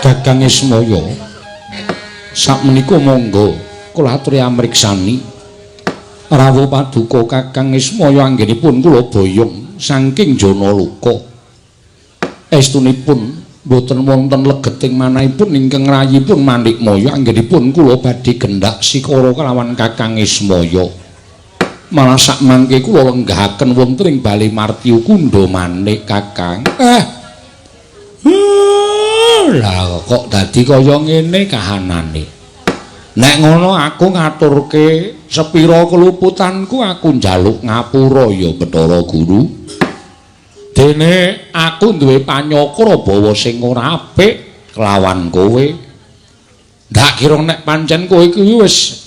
Kakang Ismaya, sakmenika monggo kula aturi amriksani rawuh paduka Kakang Ismaya anggenipun kula boyong saking Janaloka. Estunipun boten wonten legeting manahipun ingkang rayipun Manikmaya anggenipun kula badhe gendak sikara kelawan Kakang Ismaya. Malah sakmangke kula lenggahaken wonten ing Bale Martya Kundha Manik Kakang. Lah kok dadi kaya ngene kahanane. Nek ngono aku ngaturke sepira keluputanku, aku njaluk ngapura ya Bathara Guru. Dene aku duwe panyakra bawa sing ora apik kelawan kowe. Ndak kira nek pancen kowe kuwi wis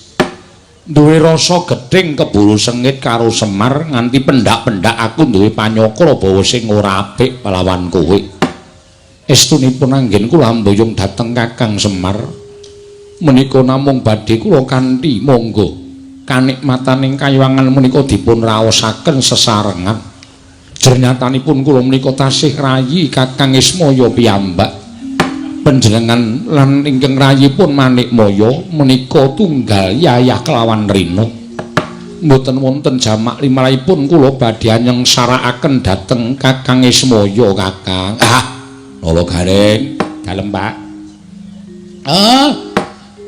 duwe rasa gething keburu sengit karo Semar nganti pendak-pendak aku duwe panyakra bawa sing ora apik kelawan kowe. Estunipun anggen kula mboyong dhateng Kakang Semar menika namung badhe kula kanthi monggo kanikmataning kayuwangan menika dipun raosaken sesarengan. Jernyatanipun kula menika tasih rayi Kakang Ismaya piyambak. Panjenengan lan ingkang rayipun Manikmaya menika tunggal yayah kelawan rina. Mboten wonten jamak limrahipun kula badhe nyengsarakaken dhateng Kakang Ismaya Kakang. Ah, Nala Gareng, dalem Pak. Ah,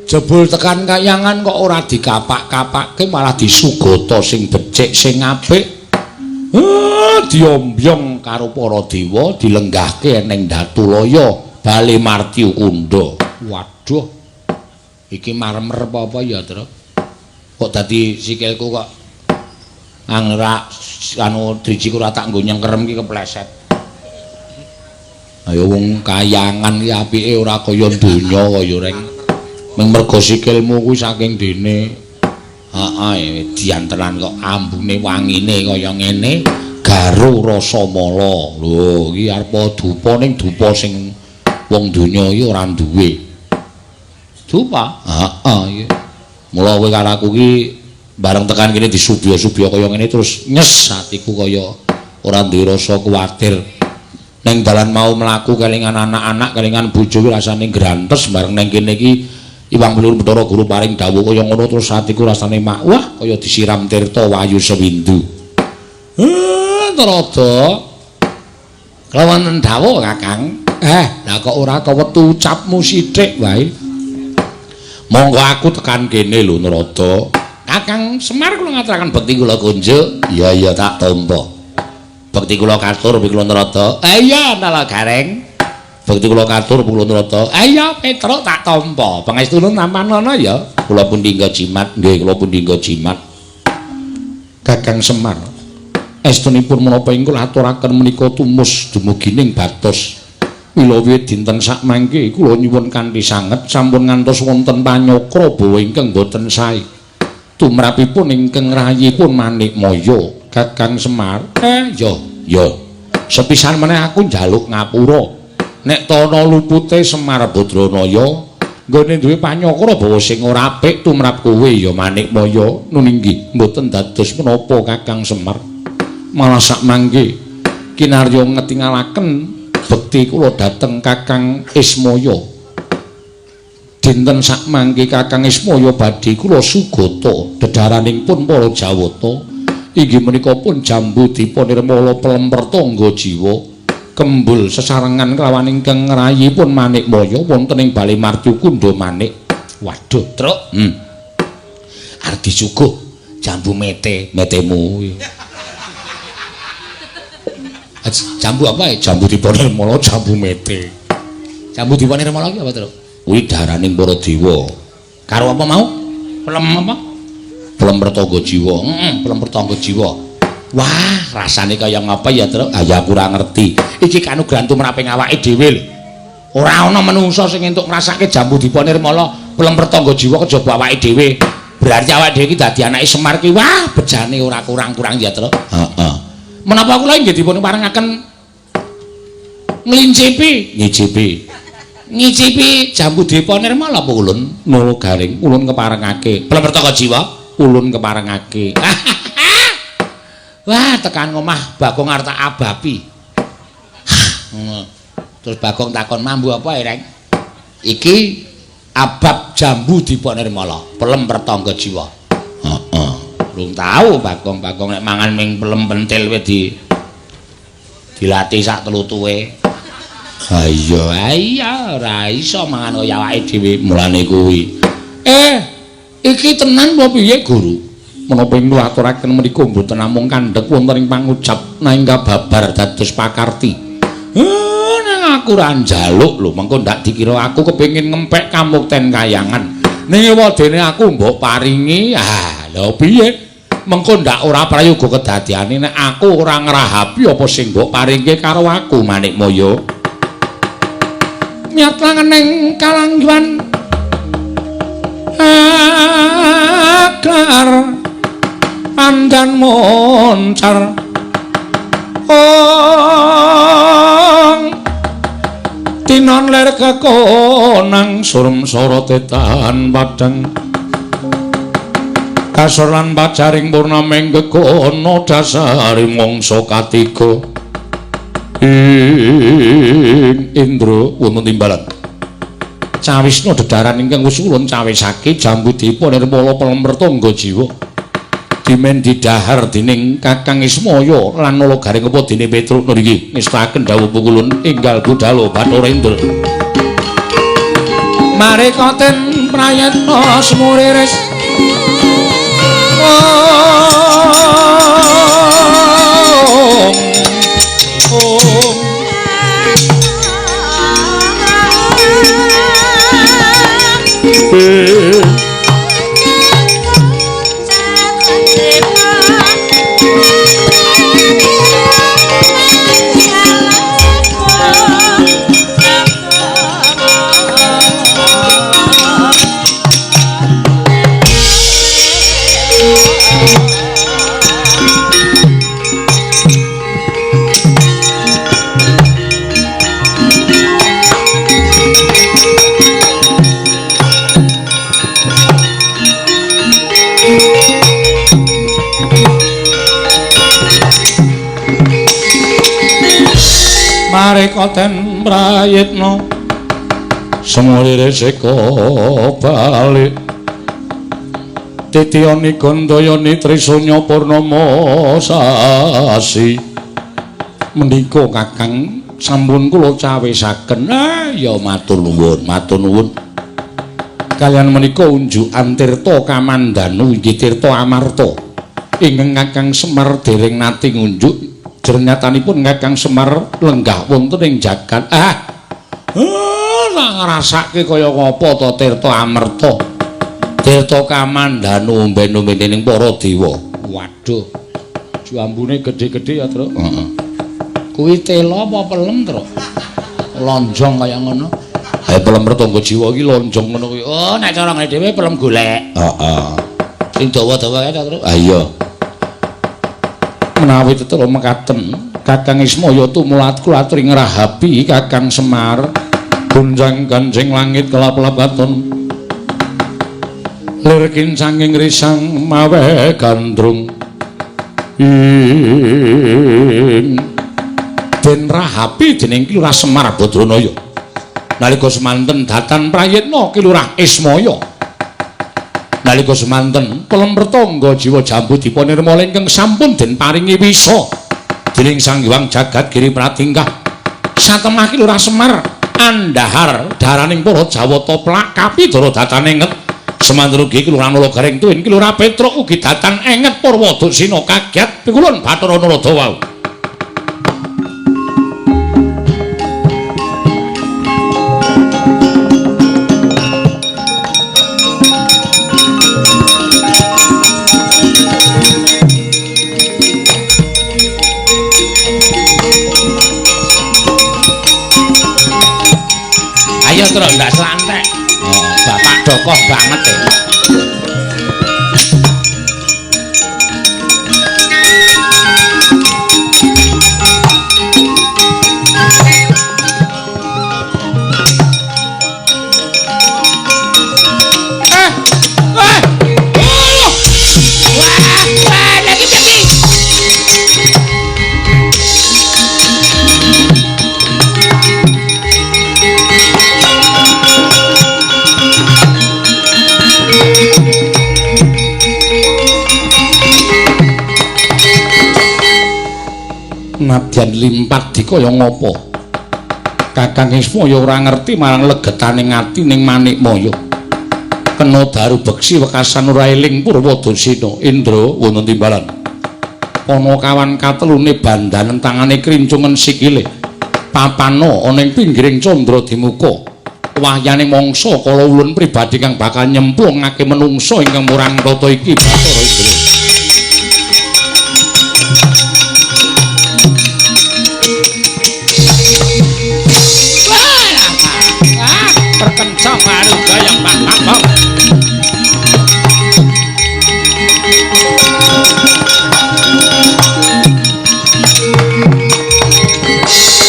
jebul tekan kayangan kok ora dikapak-kapake malah disugata sing becik sing apik. Ah, diombyong karo para dewa dilenggahke ning Datulaya Bale Martya Kundha. Waduh. Iki marmer apa-apa ya, Tru? Kok dadi sikilku kok angrak anu drijiku ora tak nggo nyengkerem iki kepleset. Ayo wong kayangan iki apike ora kaya donya kaya reng. Ming mergo sikilmu kuwi saking dene. Heeh, edian tenan kok ambune wangine kaya ngene, garu rasa mala. Lho, iki arep dupa ning dupa sing wong donya iki ora duwe. Dupa? Heeh iki. Mula kowe karo aku iki bareng tekan kene disubya-subya kaya ngene terus nyes atiku kaya ora duwe rasa kuwatir. Neng dalan mau mlaku kelingan anak-anak, kelingan bojo kuwi rasane grantes bareng neng kene iki Iwang Pelur Bathara Guru paring dawuh kaya ngono terus atiku rasane mak wah kaya disiram tirta wayu sewindu. Narada. Kelawan dawuh Kakang. Lah kok ora kewetu ucapmu sithik wae. Monggo aku tekan kene lho Narada. Kakang Semar kula ngaturaken bekti kula kunjuk. Iya iya tak tampa. Bekti kula katur kula Narada. Iya Nala Gareng. Bekti kula katur kula Narada. Iya Petruk tak tampa. Pangestune nampanana ya. Kula pun dinggo jimat. Nggih kula pun dinggo jimat. Kakang Semar. Estunipun menapa ing kula aturaken menika tumus dumugi ning batos. Mila wiwit dinten sakmangke kula nyuwun kanthi sanget sampun ngantos wonten panyakra bawa ingkang boten sae. Tumrapipun ingkang rayipun Manikmaya Kakang Semar. Yo yo. Sepisan meneh aku njaluk ngapura. Nek tana lupute Semar Badranaya nggone duwe panyakra bawa sing ora apik tumrap kowe ya Manikmaya. Nun inggih mboten dados menapa Kakang Semar. Malah sakmangke kinarya ngetingalaken bekti kula dhateng Kakang Ismaya. Dinten sakmangke Kakang Ismaya badhe kula sugata dedharaning pun para Jawata inggih menika pun jambu dipa nirmala pelemper tangga jiwa kembul sesarengan kelawan ingkang ngrayipun Manikmaya wonten ing Bale Martya Kundha Manik. Waduh, Truk. Arep disuguh jambu mete, metemu. Jambu apa ya? Jambu dipa nirmala, jambu mete. Jambu dipa nirmala ki apa, Truk? Kuwi daraning para dewa. Karo apa mau? Pelem apa? Pelem pertangga jiwa. Heeh, pelem pertangga jiwa. Wah, rasane kaya ngapa ya, Truk? Ah ya aku ora ngerti. Iki kanugrahan tumraping awake dhewe lho. Ora ana menungsa sing entuk ngrasake jambu dipa nirmala, pelem pertangga jiwa kejaba awake dhewe. Berarti awake dhewe iki dadi anake Semar ki wah, bejane ora kurang-kurang ya, Truk. Heeh. Menapa kula inggih dipun parengaken nglincipi, ngicipi. Ngicipi jambu dipa nirmala apa ulun? Nala Garing, ulun keparengake. Pelem pertangga jiwa, ulun keparengake. Wah, tekan omah Bagong arep tak abapi. Terus Bagong takon, "Mambu apa, Reng?" Iki abab jambu Dipa Nirmala, pelem pertangga jiwa. Heeh. Rung tau Bagong-bagong nek mangan ming pelem pentil wis dilatih sak tlutuhe. Ha iya, iya ora iso mangan kaya awake dhewe mulane kuwi. Iki tenan apa piye, Guru? Menapa ing aturaken menika mboten namung kandhek wonten ing pangucap nanging kababar dados pakarti. Nang aku ora njaluk lho, mengko ndak dikira aku kepengin ngempek kamukten kayangan. Ning ewadene aku mbok paringi, ah lho piye? Mengko ndak ora prayoga kedadiane nek aku ora ngrahapi apa sing mbok paringke karo aku, Manikmaya. Nyat langening kalangguan akar pandan moncar ong tinon ler kekonang surem sorote tahan padang kasor lan pajaring purnaming gegono dasari mangsa katiga ing Indra wonten timbalan cawisna dedaran ingkang wis ulun cawisake jambu dipa nirmala pelem pertangga jiwa dimen didahar dening Kakang Ismaya lan Nala Garing apa dene Petruk niki ngestaken dawuh pukulun enggal budhalo Bathara Indra. Mareka ten prayetna semuriris Mareka ten prayitna semulire seka balik titiyani gandayani trisanya purnama sasi menika Kakang sampun kula cawisaken. Ya matur nuwun, matur nuwun. Kalian menika unjukan tirta kamandanu inggih tirta amarta ingkang Kakang Semar dereng nate ngunjuk. Jernyatanipun Kakang Semar lenggah wonten ing jagat. Lah ngrasake kaya ngapa to tirta amerta. Tirta kamandanu omben-omben dening para dewa. Waduh. Jambune gedhe-gedhe ya, Truk. Heeh. Kuwi tela apa pelem, Truk? Lonjong kaya ngono. Ha pelem pertangga jiwa iki lonjong ngono kuwi. Oh, nek cara ngene dhewe pelem golek. Heeh. Sing dawa-dawa kae to, Truk. Ha iya. Menawi tetela mekaten Kakang Ismaya tumulat kula aturi ngrahapi Kakang Semar gonjang ganjing langit kelap-lap katon lir kincanging risang mawe gandrung ing den rahapi dening Ki Lurah Semar Badranaya nalika semanten datan prayitna Ki Lurah Ismaya nalika semanten pelem pertangga jiwa jambu dipa nirmala ingkang sampun den paringi wisa dening Sang Hyang Jagat Giri Pratingkah satemah Ki Lurah Semar andhahar daraning para Jawata plak kapidara datan enget semanten ugi Ki Lurah Nala Garing tuwin Ki Lurah Petruk ugi datan enget Purwaduksina kaget pikulun Bathara Narada wau. Ayo terus ndak selantek. Oh, bapak dokoh banget ya. Wah, lagi. Nadyan limpat dikaya ngapa? Kakang Ismaya ora ngerti marang legetaning ati ning Manikmaya. Kena daru beksi wekasan ora eling Purwadasena. Indra wonten timbalan. Ana kawan katelune bandanen tangane krincungen sikile. Papana ana ing pinggiring candra dimuka. Wahyane mangsa kala ulun pribadi kang bakal nyemplungake menungsa ingkang murang tata iki Bathara Indra. Terkencang baru gayang bang bang bang.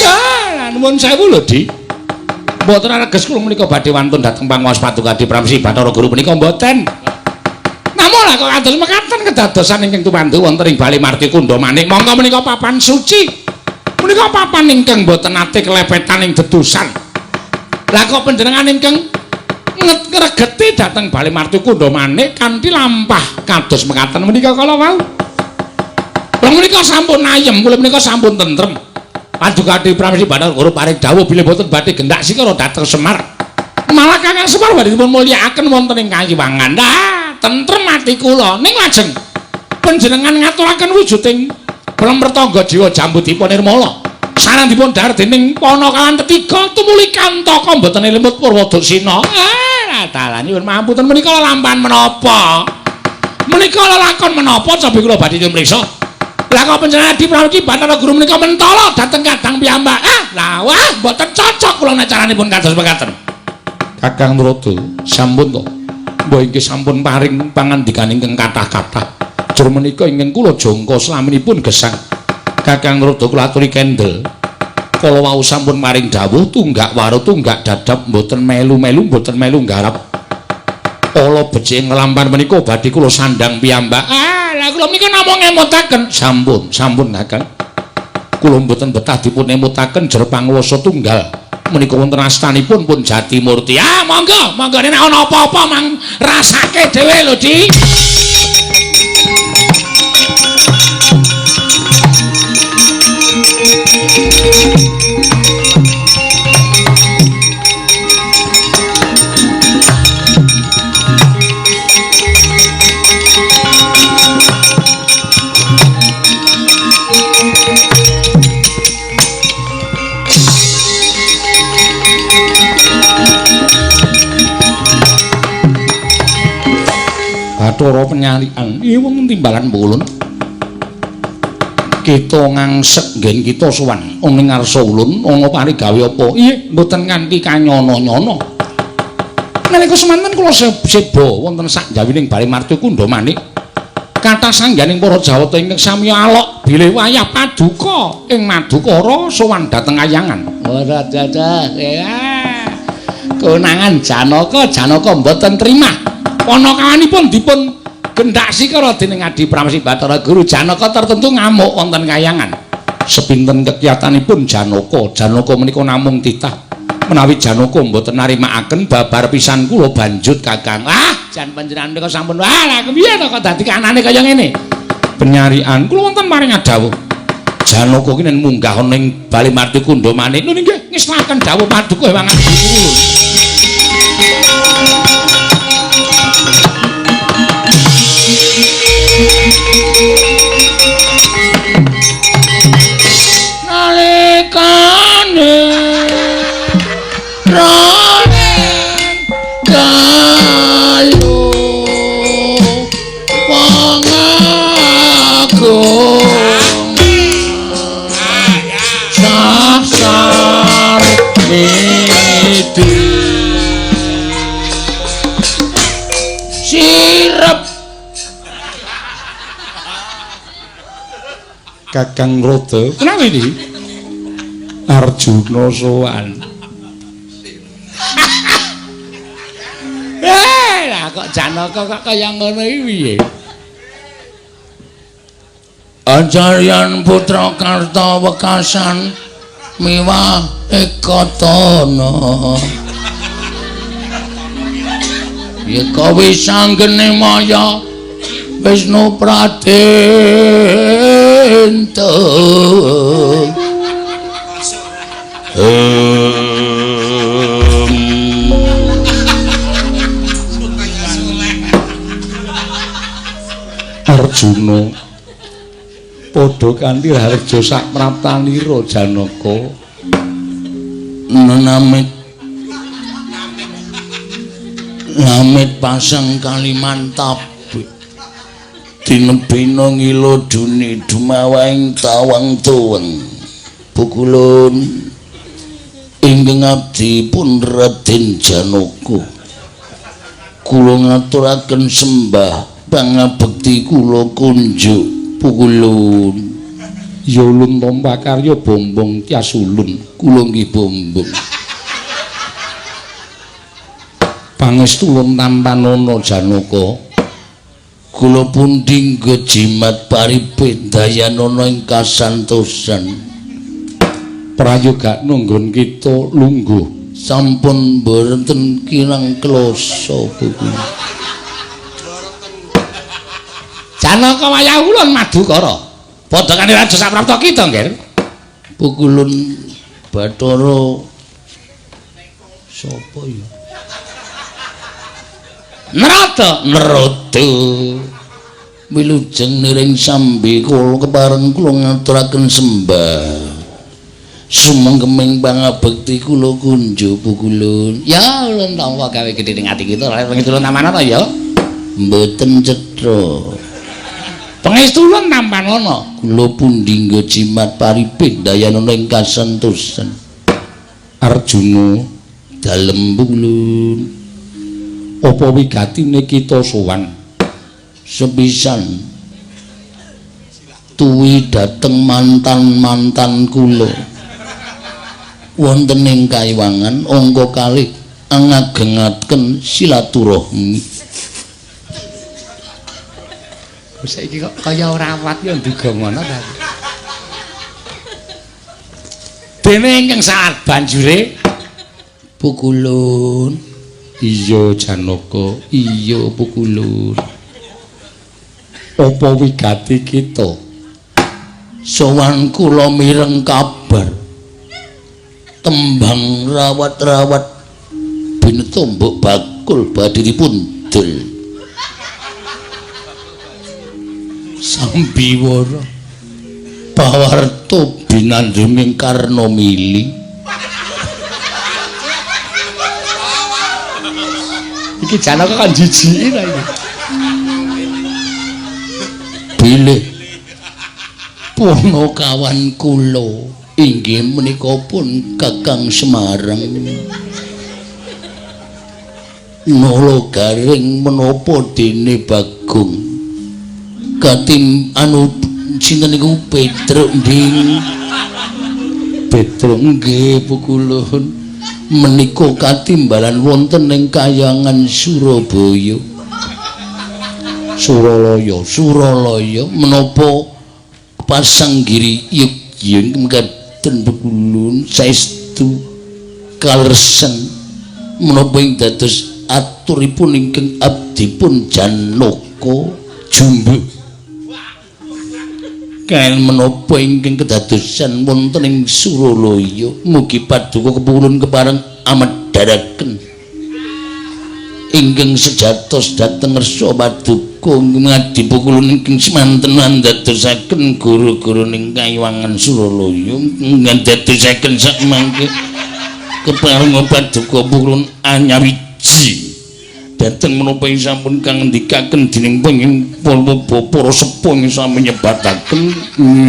Ah, nuwun sewu lho, Dik. Mboten areges kula menika badhe wantun dhateng panguwas Paduka Adi Pramsi Bathara Guru menika mboten. Namung lah kok kados mekaten kedadosan ingkang tumandu wonten ing Bali Marti Kundha Manik. Monggo menika papan suci. Menika papan ingkang mboten nate kelepetan ing dedusan. Lah kok panjenengan ingkang ngregeti dhateng Bali Marti Kundha Manik kanthi lampah kados mekaten menika kala wau. Kula menika sampun ayem, kula menika sampun tentrem. Paduka Adi Pramesti Bathara Guru paring dawuh bilih boten badhe gendak sikara dhateng Semar. Malah Kakang Semar badhe dipun mulyakaken wonten ing Kayiwangan. Lah, tentrem ati kula. Ning lajeng panjenengan ngaturaken wujuding Brahmartangga Jiwa Jambudipa Nirmala. Sareng dipun dhahar dening Panakawan tetiga tumuli kantaka mboten limut Purwadasena. Ah, dalan nyuwun pangapunten menika lelampahan menapa? Menika lelakon menapa cobi kula badhe nyuwun priksa. Lah kok panjenengan Adi Pramesti Bathara Guru menika mentala dhateng kadang piyambak. Ah, lah wah mboten cocok kula nek caranipun kados mekaten. Kakang Narada, sampun to. Mbah inggih sampun paring pangandikan ingkang kathah-kathah. Jur menika ingkang kula jangka slaminipun gesang. Kakang Narada kula aturi kendel. Kala wau sampun paring dawuh tunggak waru tunggak dadap mboten melu-melu mboten melu nggarap. Ala becik nglampahan menika badhe kula sandhang piyambak. Ah, lah kula menika namung ngemutaken. Sampun, sampun Kakang. Kula mboten betah dipun emutaken jer panguwasa tunggal. Menika wonten astanipun pun Jatimurti. Ah, monggo, monggo nek ana apa-apa mang rasake dhewe lho, Dik. Bathara penyalikan iki wong timbalan ulun. Kita ngangsek nggen kita sowan ana ing ngarsa ulun ana parigawe apa? Iya, mboten nganti kanyono-nyono. Nalika semanten kula seba wonten sak jawining Bali Marti Kundha Manik. Kathah sangganing para Jawata ingkang sami alok bilih wayah paduka ing Madukara sowan dhateng kayangan. Ora dadah. Konangan Janaka, Janaka mboten trimah. Panakawanipun dipun gendak sikara dening Adi Pramesti Bathara Guru. Janaka tertentu ngamuk wonten kayangan. Sepinten kekiyatanipun Janaka, Janaka menika namung titah menawi Janaka mboten narimakaken babar pisan kula banjut Kakang. Ah, jan panjenengan menika sampun wah lah kepiye to kok dadi kanane kaya ngene. Penyarian kula wonten paring dawuh. Janaka ki nen munggah ana ing Bali Marti Kundha Manik. Lho nggih ngestaken dawuh paduka ewangan kula. Nalikane ronen kayu wong agung sasar midi sirep. Kakang Narada, kenapa ini? Arjuna sowan. Lah kok Janaka kok kaya ngono iki piye? Ajaryan putra Karta wekasan miwah ekatana. Yeka wis anggene maya Wisnu Praden. Entung. Arjuna padha kanthi harja sak praptanira Janaka Namit namit pasang Kalimantab dinebina ngila duni dumawaing tawang tuweng pukulun ingkang abdi pun Raden Janaka kula ngaturaken sembah pangabekti kula kunjuk pukulun. Ya ulun tampa karya bombong tias ulun kula nggih bombong. Pangestu ulun tampanana Janaka kula pundi nggo jimat paripit dayanana ing kasantosan prayogakna nggon kita lungguh sampun boten kirang klasa pukulun. Janaka wayah ulun madukara padha kanthi raja saprapta kita nggih pukulun Bathara sapa ya Narada Narada wilujeng niring sambi kula kepareng kula ngaturaken sembah sumengkeming pangabekti kula kunjuk pukulun. Ya ulun tampa gawe gedhe ning ati kita pangestu ulun tampanana ya mboten cetha. Pangestu ulun tampanana kula pundi nggo jimat paripit dayanana ing kasantosan. Arjuna dalem pukulun apa wigatine kita sowan sepisan tuwi dhateng mantan-mantan kula wonten ing Kaiwangan angka kalih angagengaken silaturahmi. Saiki kok kaya ora awat ya nduga ngono ta. Dene ingkang saat banjure pukulun. Iya Janaka, iya pukulun. Apa wigati kita? Sowan kula mireng kabar tembang rawat-rawat binetombok bakul badhe dipun dol. Sambiwara pawarta binandhunging karna mili. Iki Janaka kan jijiki ta iki. Bilih punakawan kula inggih menika pun Kakang Semarang. Nala garing menapa dene Bagong katim anu sinten niku Petruk nding Petruk nggih pukulun menika katimbalan wonten ing kayangan Surabaya Suralaya Suralaya menapa pasanggiri yegya mekaten pukulun saestu kalersen menapa ing dados aturipun ingkang abdipun Janaka jumbuh kaen menapa ingkang kedadosan wonten ing Suralaya mugi paduka kepulun kepareng amedharaken ingkang sejatos dhateng ngersa paduka ngadi pukulun ingkang semanten andadosaken guru-guru ing Kaiwangan Suralaya ngandadosaken sakmangke kepareng paduka pukulun anyawiji dhateng menapa ing sampun kang ngendikaken dening para sepuh ing sampun nyebataken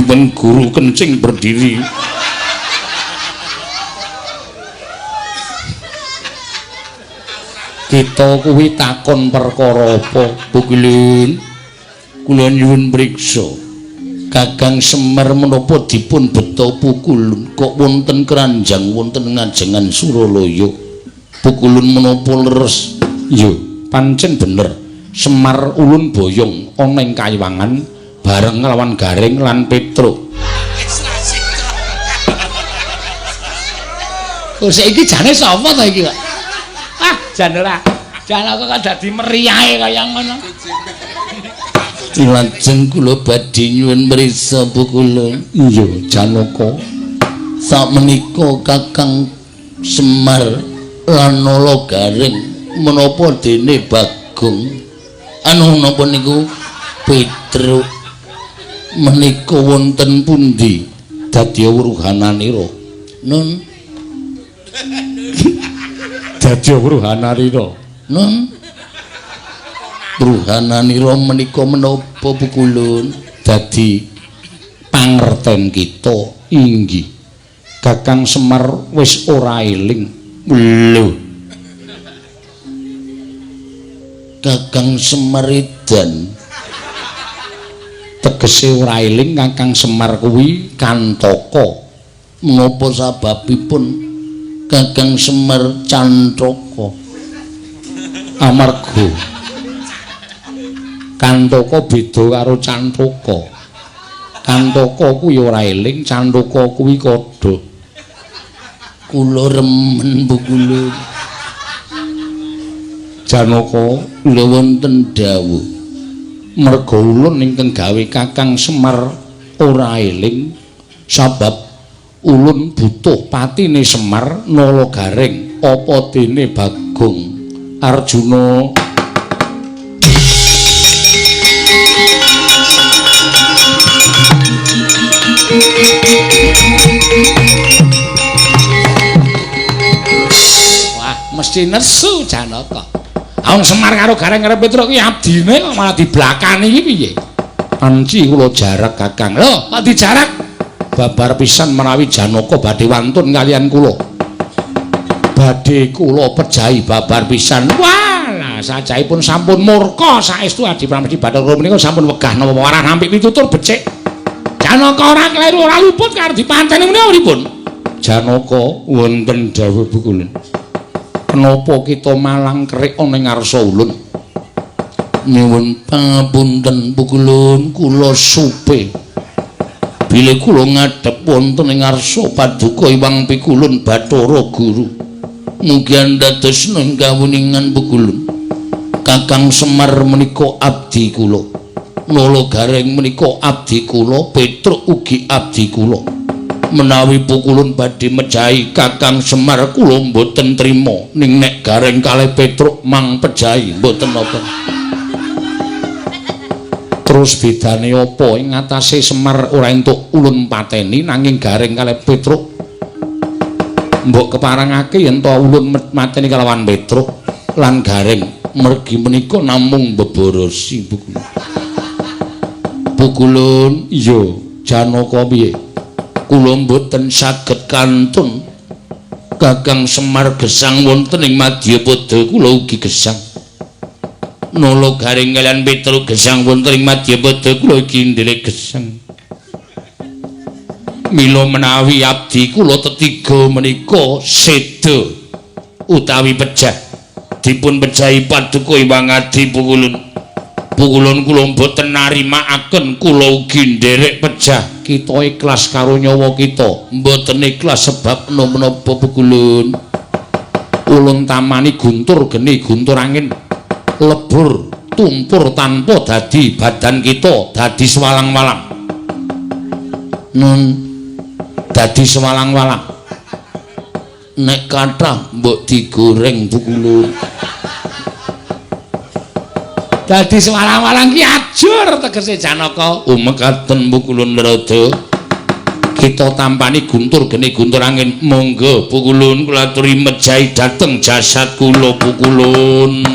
ben guru kencing berdiri. Kita kuwi takon perkara apa pukulun kula nyuwun priksa Kakang Semar menapa dipun beta pukulun kok wonten keranjang wonten ngajengan Suralaya pukulun menapa leres? Iya, pancen bener. Semar ulun boyong ana ing Kaiwangan bareng nglawan Gareng lan Petruk. Kok saiki jane sapa ta iki kok? Ah, jan ora. Janaka kok dadi meriahe kaya ngono. Lajeng kula badhe nyuwun mrisa Pukulun. Iya, Janaka. Sakmenika Kakang Semar lan Nala Gareng menapa dene Bagong anu napa niku Petruk menika wonten pundi? Dadi wuruhananira. Nun. Dadi wuruhananira. Nun. Wuruhananira menika menapa Pukulun? Dadi pangerten kita inggih Kakang Semar wis ora eling. Lho. Kakang Semar edan. Tegese ora eling Kakang Semar kuwi kantaka. Menapa sababipun Kakang Semar cantaka? Amarga kantaka beda karo cantaka. Kantaka kuwi ora eling, cantaka kuwi kodha. Kula remen Pukulun. Janaka, kula wonten dawuh. Merga ulun ingkang gawe Kakang Semar ora eling sabab ulun butuh patine Semar Nala Gareng apa dene Bagong Arjuna. Wah, mesti nesu Janaka. Wong Semar karo Gareng karo Petruk ki abdine kok malah diblakani iki piye? Panci kula jarak Kakang. Lho, kok dijarak? Babar pisan menawi Janaka badhe wantun kalian kula. Badhe kula pejahi babar pisan. Wah, sajaipun sampun murka saestu Adi Pramesti Bathara menika sampun wegah napa warah nampik pitutur becik. Janaka ora kleru ora luput karo dipanteni menika pripun? Janaka wonten dawuh Pukulun. Kenapa kita malang kerik ana ing ngarsa ulun? Nyuwun pangapunten Pukulun, kula supe. Bilih kula ngadhep wonten ing ngarsa paduka Hyang Pikulun Bathara Guru. Mugi andadosna ing kawuningan Pukulun. Kakang Semar menika abdi kula. Nala Gareng menika abdi kula, Petruk ugi abdi kula. Menawi Pukulun badhe mejahi Kakang Semar kula mboten trima, ning nek Gareng kalih Petruk mang pejahi mboten napa. Terus bedane apa ing ngatasé Semar ora entuk ulun pateni nanging Gareng kalih Petruk mbok keparengake yen to ulun mateni kalawan Petruk lan Gareng mergi menika namung beborosi Pukulun. Pukulun, iya Janaka piye? Kula mboten saged kantun Kakang Semar gesang wonten ing madyapada kula ugi gesang. Nala Gareng kaliyan Petruk gesang wonten ing madyapada kula ugi nderek gesang. Mila menawi abdi kula tetiga menika seda utawi pejah dipun pejahi paduka Hyang Adi Pukulun. Pukulun kula mboten narimakaken kula ugi nderek pejah. Kita ikhlas karo nyawa kita, mboten ikhlas sebab menapa Pukulun? Ulun tamani guntur geni guntur angin lebur tumpur tanpa dadi badan kita dadi sewalang-walang. Nun dadi sewalang-walang. Nek kathah mbok digoreng Pukulun. Dadi sewalang-walang ki ajur tegese Janaka. Umekaten Pukulun rada. Kita tampani guntur geni guntur angin. Monggo Pukulun kula aturi mejahi dhateng jasad kula Pukulun.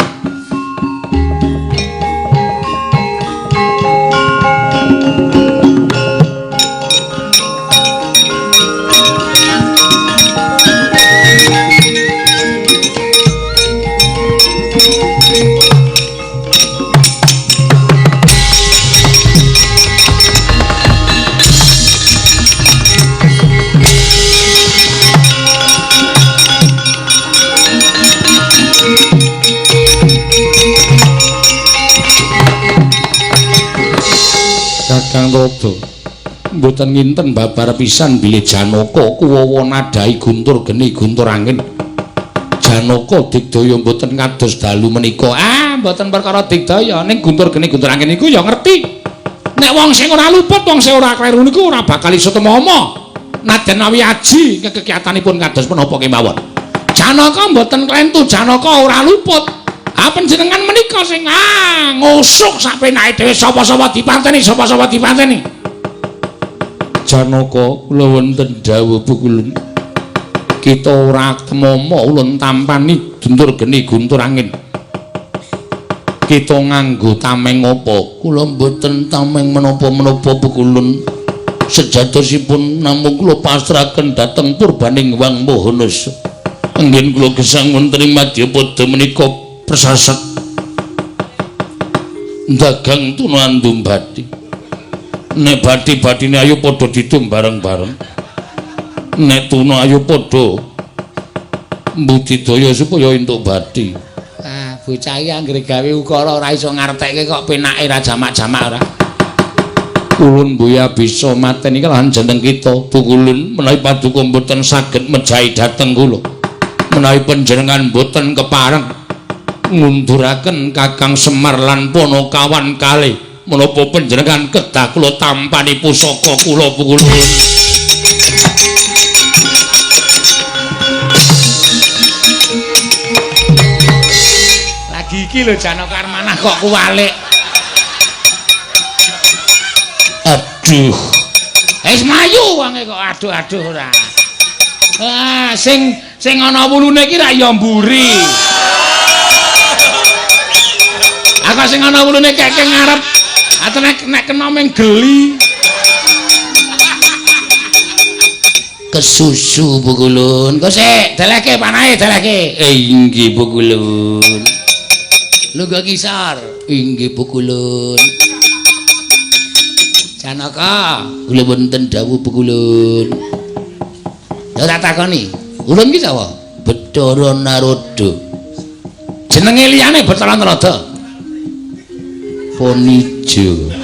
Kakang Rada mboten nginten babar pisan bilih Janaka kuwawa nadhahi guntur geni guntur angin. Janaka digdaya mboten kados dalu menika. Ah, mboten perkara digdaya, ning guntur geni guntur angin niku ya ngerti. Nek wong sing ora luput, wong sing ora kleru niku ora bakal iso temama. Nadyan mawi aji kekekiyatanipun kados menapa kemawon. Janaka mboten klentu, Janaka ora luput. Ah, panjenengan menika sing ngusuk sak penake dhewe, sapa-sapa dipanteni, sapa-sapa dipanteni. Janaka kula wonten dawuh pukulun. Kita ora temama ulun tampani guntur geni guntur angin. Kita nganggo tameng apa? Kula mboten tameng menapa-menapa pukulun. Sejatosipun namung kula pasrahaken dhateng purbaning Wang Maha Nasa. Anggen kula gesang wonten ing madyapada menika presaset dagang tuna andum bathi. Nek bathi-bathine ayo padha didum bareng-bareng. Nek tuna ayo padha mbudidaya supaya entuk bathi. Ah, bocah iki anggere gawe ukara ora iso ngartekke kok penake ra jamak-jamak ora. Ulun mbuya bisa mateni kalahan jeneng kita. Pukulun menawi paduka mboten saged mejahi dhateng kula. Menawi panjenengan mboten kepareng ngunduraken Kakang Semar lan Panakawan kalih, menapa panjenengan kedah kula tampani pusaka kula pukulun. Lagi iki lho Janaka Armanah kok kuwalik. Aduh. Wis mlayu wonge kok aduh-aduh ora. Ah, sing sing ana wulune iki ra ya mburi. Aku sing ana wulune keke ngarep. Ate nek kena ming geli. Kesusu pukulun. Engko sik, delehke panahe, delehke. Inggih pukulun. Lungguh kisor. Inggih pukulun. Janaka, kula wonten dawuh pukulun. Ya tak takoni, ulun ki sapa? Bathara Narada. Jenenge liyane Bathara Narada. Ponijo.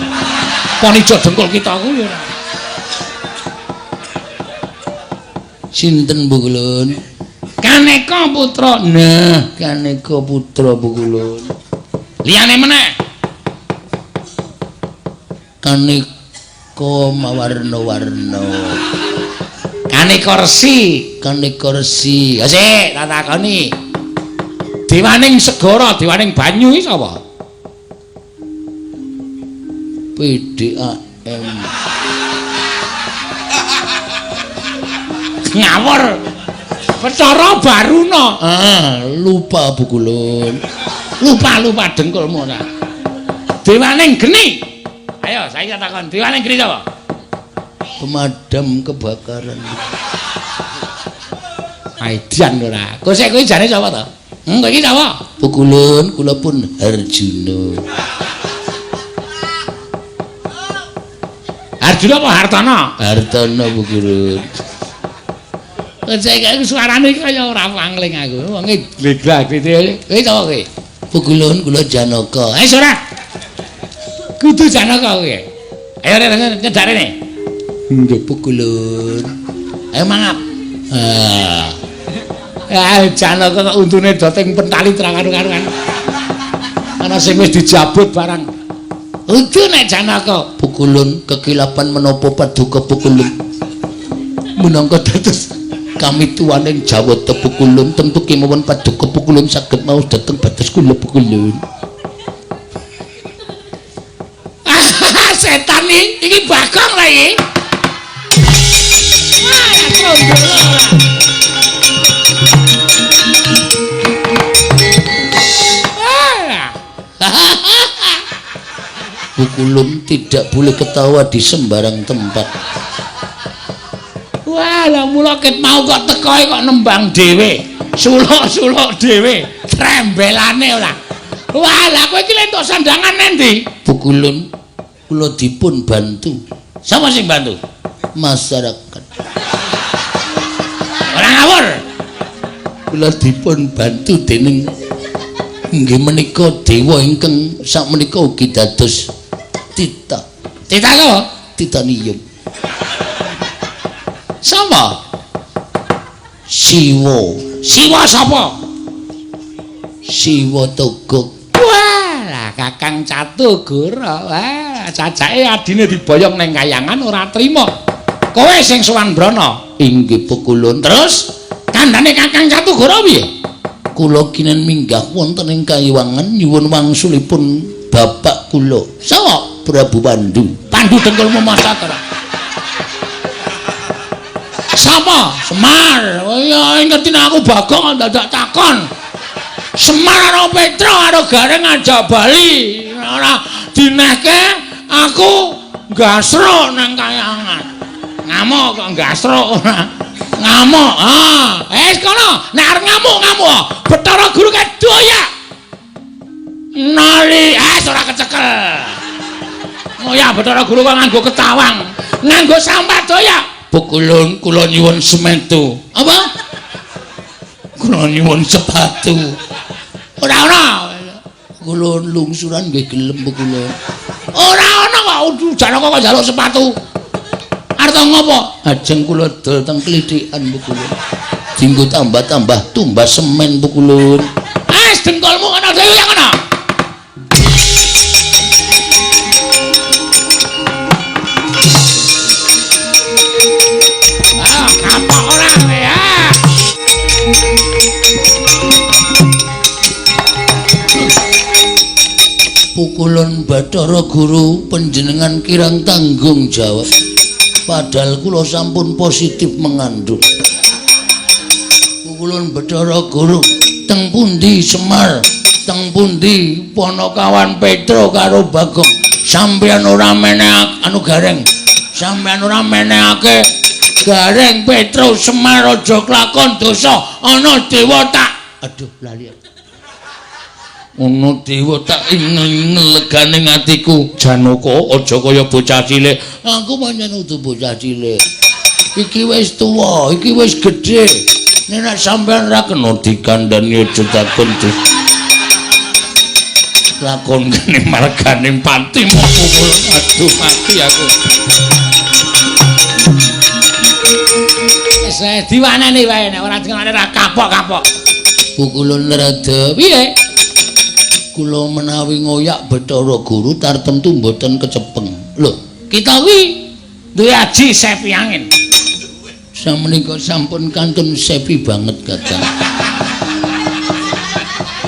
Ponijo dengkul kita kuwi ora. Sinten pukulun? Kaneka putra. Nah, Kaneka putra pukulun. Liyane meneh. Kaneka mawarna-warna. Kaneka resi, Kaneka resi. Ya sik, tak takoni. Dewaning segara, dewaning banyu iki sapa? PDAM. Ngawur. Bathara Baruna. Ah, lupa pukulun. Lupa-lupa dengkulmu ora. Dewaning geni. Ayo, saya takon, dewaning geni sapa? Pemadam kebakaran. Aidian ora. Kok sik kuwi jane sapa to? Kowe iki sapa? Pukulun, kula pun Harjuna. Arjuna apa Hartono? Hartono pukulun. Kok sik suarane kaya ora pangling aku. Wonge gleglag-glege. Kowe sapa kowe? Pukulun kula Janaka. Eh ora. Kudu Janaka kowe. Ayo rene nyedak rene. Nggih pukulun. Ayo mangap. Ah. Ah Janaka kok untune doting pentali terang karu-karuan. Ana sing wis dijabut barang. Untu nek Janaka pukulun kekilapan menapa paduka pukulun. Minangka dados kami tuwaning Jawata pukulun tentu kemawon paduka pukulun saged maos dhateng batas kula pukulun. Setan iki Bagong lha iki. Wah, trondolo ora. Pukulun tidak boleh ketawa di sembarang tempat. Wah, lah mula ket mau kok tekoe kok nembang dhewe. Suluk-suluk dhewe, trembelane ora. Wah, lah kowe iki entuk sandangan endi? Pukulun kula dipun bantu. Sapa sing bantu? Masyarakat. Ora ngawur. Kula dipun bantu dening inggih menika dewa ingkang sakmenika ugi dados tita. Tita apa? Titanium. Sapa? Siwa. Siwa sapa? Siwa Togog. Wah, Kakang Catugara. Wah, cacake adine diboyong neng kayangan ora trima. Kowe sing sowan Brana. Inggih pukulun. Terus kandhane Kakang Catugara piye? Kula kinen minggah wonten ing kayiwangan nyuwun wangsulipun bapak kula. Sapa? Prabu Pandu. Pandu dengkulmu masak ora? Sapa? Semar. Oh iya, ngerti nek aku Bagong dadak takon. Semar karo Petro karo Gareng ngajak bali. Ora dinehke aku gasruk nang kayangan. Ngamuk kok gasruk ora. Ngamuk. Ah, wis kono, nek arep ngamuk-ngamuk. Bathara Guru kedoyak. Nali, ora kecekel. Ngoyak Bathara Guru kok nganggo ketawang, nganggo sampat doyak. Pukulun kula nyuwun semetu. Apa? Kula nyuwun sepatu. Ora ana. Kula lungsuran nggih gelem kula. Ora ana kok Janaka kok njaluk sepatu. Arep ngopo? Ajeng kula dol teng klithikan pukulun. Dinggo tambah-tambah tumbas semen pukulun. Wis dengkulmu ana dhewe yang ana. Ah, kapok ora ya. Pukulun Bathara Guru panjenengan kirang tanggung jawab. Padahal kula sampun positif mengandung. Pukulun Bathara Guru teng pundi Semar, teng pundi Panakawan Petro karo Bagong. Sampeyan ora menehake anu Gareng. Sampeyan ora menehake Gareng Petro Semar aja klakon dosa ana dewa tak. Aduh lali. Ana dewa tak ingel-legane atiku. Janaka aja kaya bocah cilik. Aku pancen udu bocah cilik. Iki wis tuwa, iki wis gedhe. Nek sampean ra kena dikandhani aja takon. Lakon kene margane pati pukul. Aduh mati aku. Wis diwaneni wae nek ora diwaneni ra kapok-kapok. Pukulun rada piye? Kula menawi ngoyak Bathara Guru tartemtu mboten kecepeng. Lho, kita kuwi duwe aji sepi angin. Samenika sampun kantun sepi banget kadang.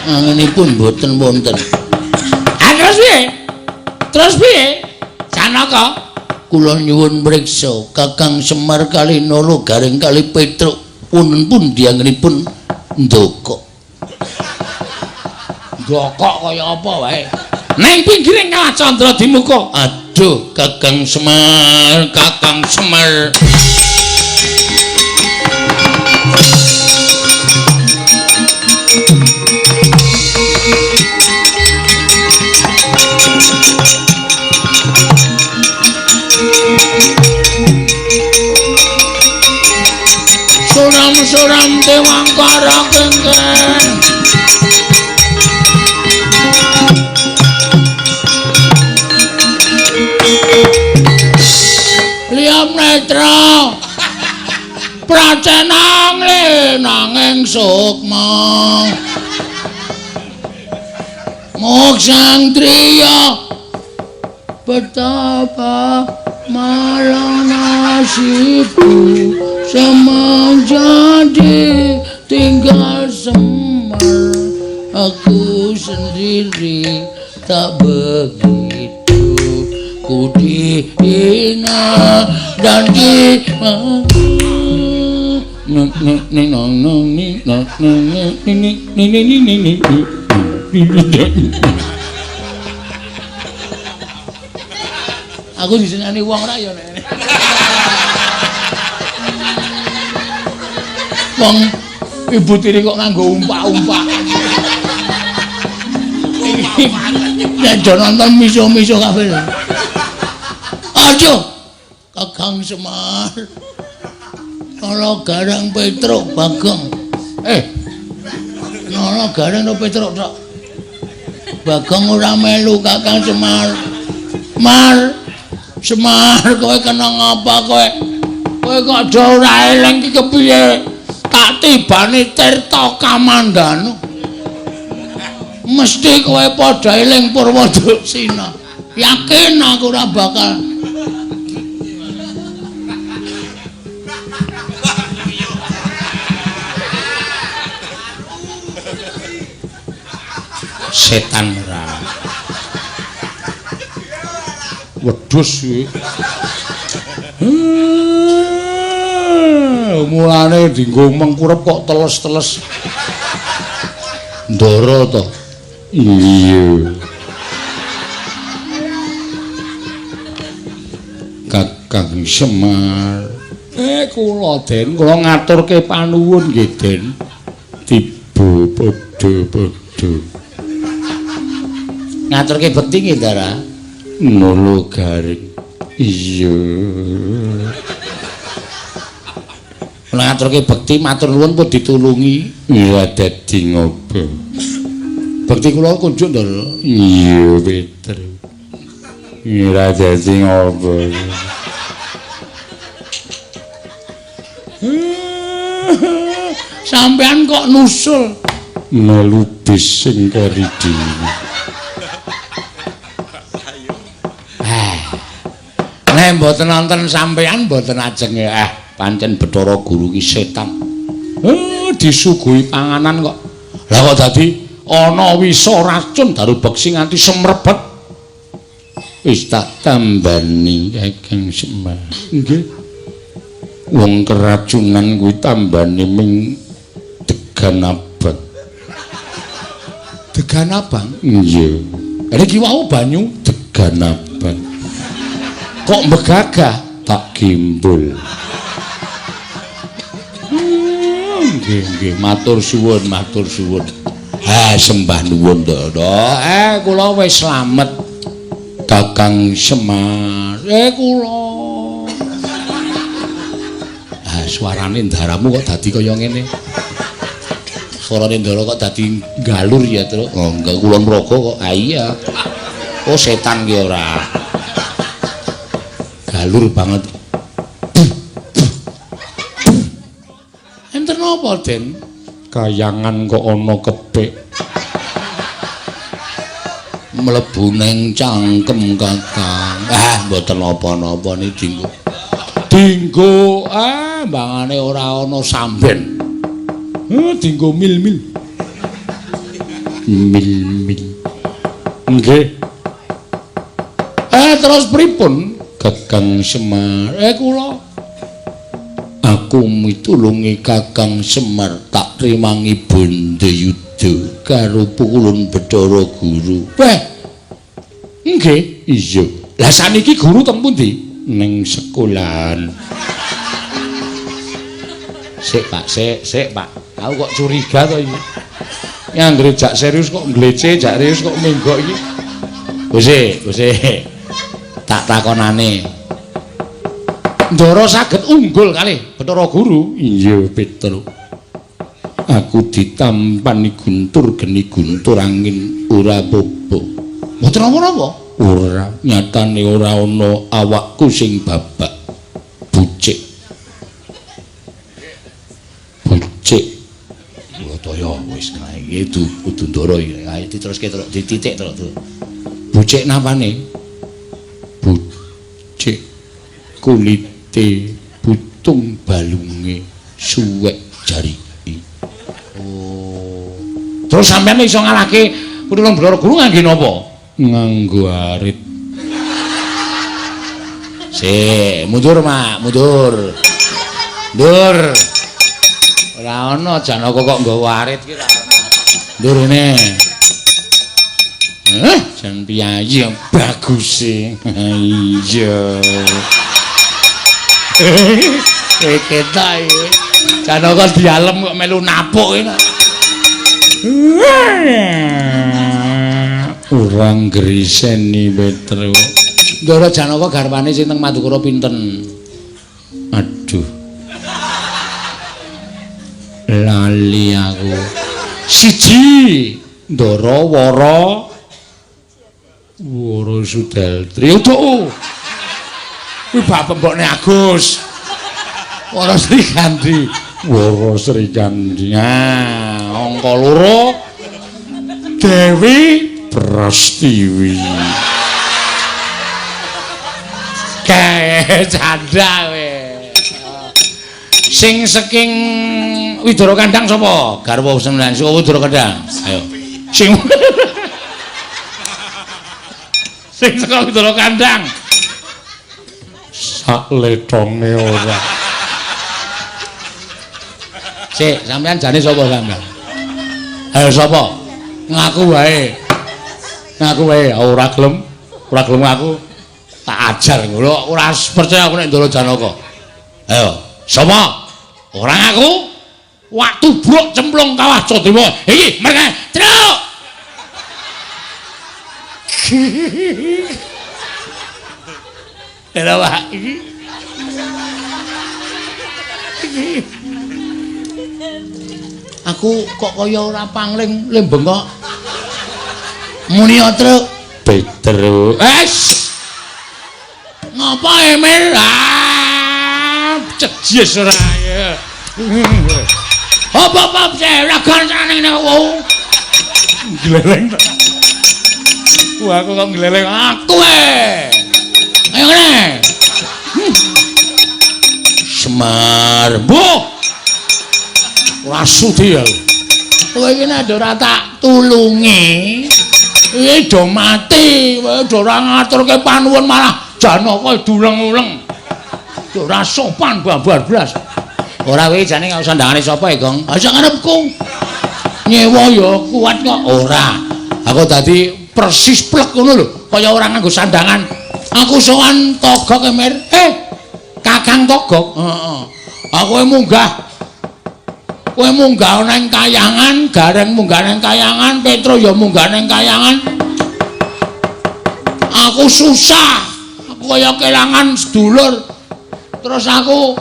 Anginipun mboten wonten. Ah terus piye? Terus piye? Janaka, kula nyuwun mriksa Kakang Semar kali Nala Gareng kali Petruk punten pundi anginipun ndokok. Ndokok kaya apa wae? Neng pinggiring Kawah Candra Dimuka. Aduh, Kakang Semar, Kakang Semar. Suram-suram dewangkara kengkeng. Liam netra pracenang nanging sukma moksang triya betapa malang nasibku semenjadi tinggal Semar aku sendiri tak begitu ku dihina dan di Aku disenani wong ra ya nek. Wong ibu tiri kok nganggo umpak-umpak. Nek do nonton miso-miso kabeh. Aduh, Kakang Semar. Nala Gareng Petruk Bagong. Nala Gareng to Petruk tok. Bagong ora melu Kakang Semar. Mar, Semar kowe kena ngapa kowe? Kowe kok do ora eling iki kepiye? Tak tibani Tirta Kamandanu. Mesti kowe padha eling Purwoduksina. Yakin aku ora bakal. Setan ora. Wedhus kuwi. Mulane dienggo mengkurep kok teles-teles. Ndara to. Iya. Kakang Semar. Kula Den, kula ngaturke panuwun nggih Den. Tiba padha-padha. Ngaturke bekti nggih, Ndara. Nolo garing. Iya. Kula ngaturke bekti matur nuwun pun ditulungi. Iya dadi ngopo. Bekti kula kunjuk, Ndara. Iya, Peter. Ora dadi ngopo. Sampean kok nusul melu bis sing keri dhewe. Nek mboten nonton sampean mboten ajeng pancen Bathara Guru ki setan. Disuguhi panganan kok. Lah kok dadi ana wisa racun daru beksi nganti semrebet. Wis tak tambani Kakang Semar. Nggih. Wong keracunan kuwi tambane ming degan abang. Degan abang? Iya. Niki wau banyu degan abang. Kok megagah? Tak gimbul. Nggih, nggih, matur suwun, matur suwun. Ha, sembah nuwun, Ndara. Kula wis slamet. Kakang Semar. Kula. Suarane ndaramu kok dadi kaya ngene. Suarane ndara kok dadi galur ya, Truk. Oh, enggak kulon progo kok. Ah iya. Oh, setan ki ora. Galur banget. Enten apa, Den? Kayangan kok ana kepik. Mlebu ning cangkem, Kakang. Ah, mboten napa-napa niki dinggo. Dinggo mbangane ora ana samben. Dinggo mil-mil. Mil-mil. Nggih. Terus pripun? Kakang Semar. Kula aku mitulungi Kakang Semar tak trimangi Bandayuda karo pukulun Bathara Guru. Weh. Nggih. Iya. Lah saniki guru teng pundi? Ning sekolahan. Sik, Pak, sik, sik, Pak. Aku kok curiga to iki. Anggere jak serius kok nglece, jak serius kok menggok iki. Wis, wis. Tak takonane. Ndara saged unggul kalih Bathara Guru. Iya, Petro. Aku ditampani guntur geni guntur angin ora apa-apa. Mboten napa-napa. Ora, nyatane ora ana awakku sing babak bucik. Bucik. Toya wis kae iki kudu ndara iki. Ayo diteruske terus dititik terus. Bucik napane? Bucik kulite butung balunge suwek jariki. Oh. Terus sampeyan iso ngalahke Putrane Bathara Guru ngangge napa? Nganggo arit. Sik, mundur, Mak, mundur. Mundur. Ora ana Janaka kok nggawa arit ki ora ana. Mundur rene. Jan piyayi bagus e. Iya. Ketok iki. Janaka dialem kok melu napuk iki. Ora ngriseni Petro. Ndara Janaka garwane sing teng Madukara pinten? Aduh. Lali aku. Siji Ndara Wara Wara Sudeltri. Utuk. Kuwi bapak mbokne Agus. Wara Srikandi. Wara Srikandi. Nah, angka 2. Dewi Prastiwi. Kae canda kowe. Sing saking Widara Kandang sapa? Garwa sembilan saka Widara Kandang. Ayo. Sing sing saka Widara Kandang. Sak letonge ora. Sik, sampean jane sapa sampean? Ayo sapa? Ngaku wae. Ngaku wae, ora gelem. Ora gelem ngaku. Tak ajar ngono, ora percaya aku nek Ndara Janaka. Ayo, sapa? Ora ngaku. Waktu bruk cemplung kawah Jadewa. Iki mereka truk. Lha Pak iki. Aku kok kaya ora pangling le bengok. Muni truk. Petro. Es. Ngapa Emil? Ah, cejes ora ya. Hop-hop ragan ning ngene wong. Gleleng. Wah, aku kok gleleng aku e. Ayo ngene. Semar. Mbuh. Ora sudi aku. Kowe iki nek ora tak tulungi, iki do mati, kowe do ora ngaturke panuwun malah Janaka duleng-uleng. Ora sopan babar blas. Ora kowe jane gak usah ndangane sapa ya, Gong? Ha sak karepku. Nyewa ya kuat kok. Ora. Aku dadi persis plek ngono lho, kaya ora nganggo sandangan. Aku sowan Togok Emir. Kakang Togok. Heeh. Aku munggah. Kowe munggah nang kayangan, Gareng munggah nang kayangan, Petro ya munggah nang kayangan. Aku susah. Aku kaya kelangan sedulur. Terus aku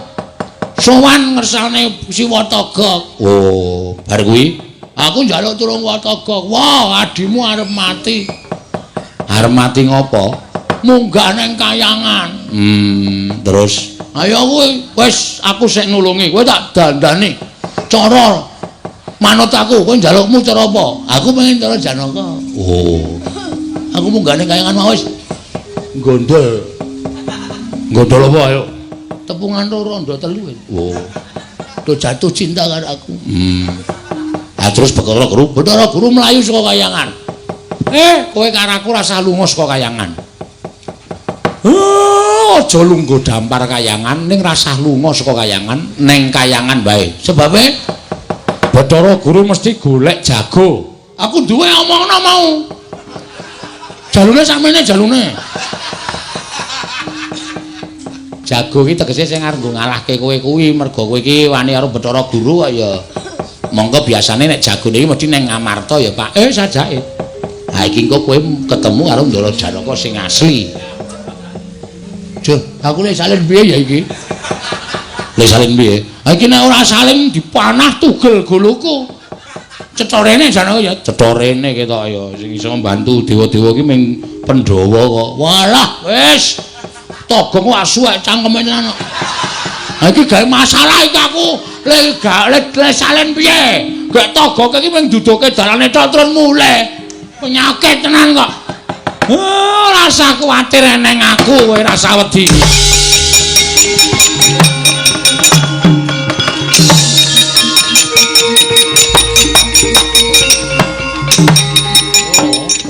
sowan ngersane Siwa Togok. Oh, bar kuwi aku njaluk tulung Togok. Wah, adimu arep mati. Arep mati ngopo? Munggah nang kayangan. Terus ayo kowe wis aku sik nulungi, kowe tak dandani. Cara manut aku, kowe njalukmu cara apa? Aku pengen cara Janaka. Oh. Aku munggah nang kayangan mau wis gondol. Gondol apa ayo? Tepungan loro ndo telu. Oh. Do jatuh cinta karo aku. Ah terus Bathara Guru, Bathara Guru mlayu saka kayangan. Kowe karo aku rasah lunga saka kayangan. Oh, aja lungguh dampar kayangan, ning rasah lunga saka kayangan, ning kayangan wae. Sebabe Bathara Guru mesti golek jago. Aku duwe omongno mau. Jalune sakmene jalune. Jago iki tegese sing arep nggo ngalahke kowe kuwi, mergo kowe iki wani karo Bathara Guru kok ya. Monggo biasane nek jagone iki mesti ning Ngamarta ya, Pak. Sajake. Ha iki engko kowe ketemu karo Ndara Janaka sing asli. Duh, aku lek salin piye ya iki? Lek salin piye? Ha iki nek ora salin dipanah tugel goloku. Cetorene Janaka ya, cetorene ketok ya sing iso mbantu dewa-dewa iki ming Pandhawa kok. Walah, wis. Togong asu cangkeme tenan kok. Ha iki gawe masalah iki aku. Lek gak lek salin piye? Gek togok iki ming duduke dalane tok terus mulih. Penyakit tenan kok. Oh, rasa kuwatir eneng aku kowe rasa wedi.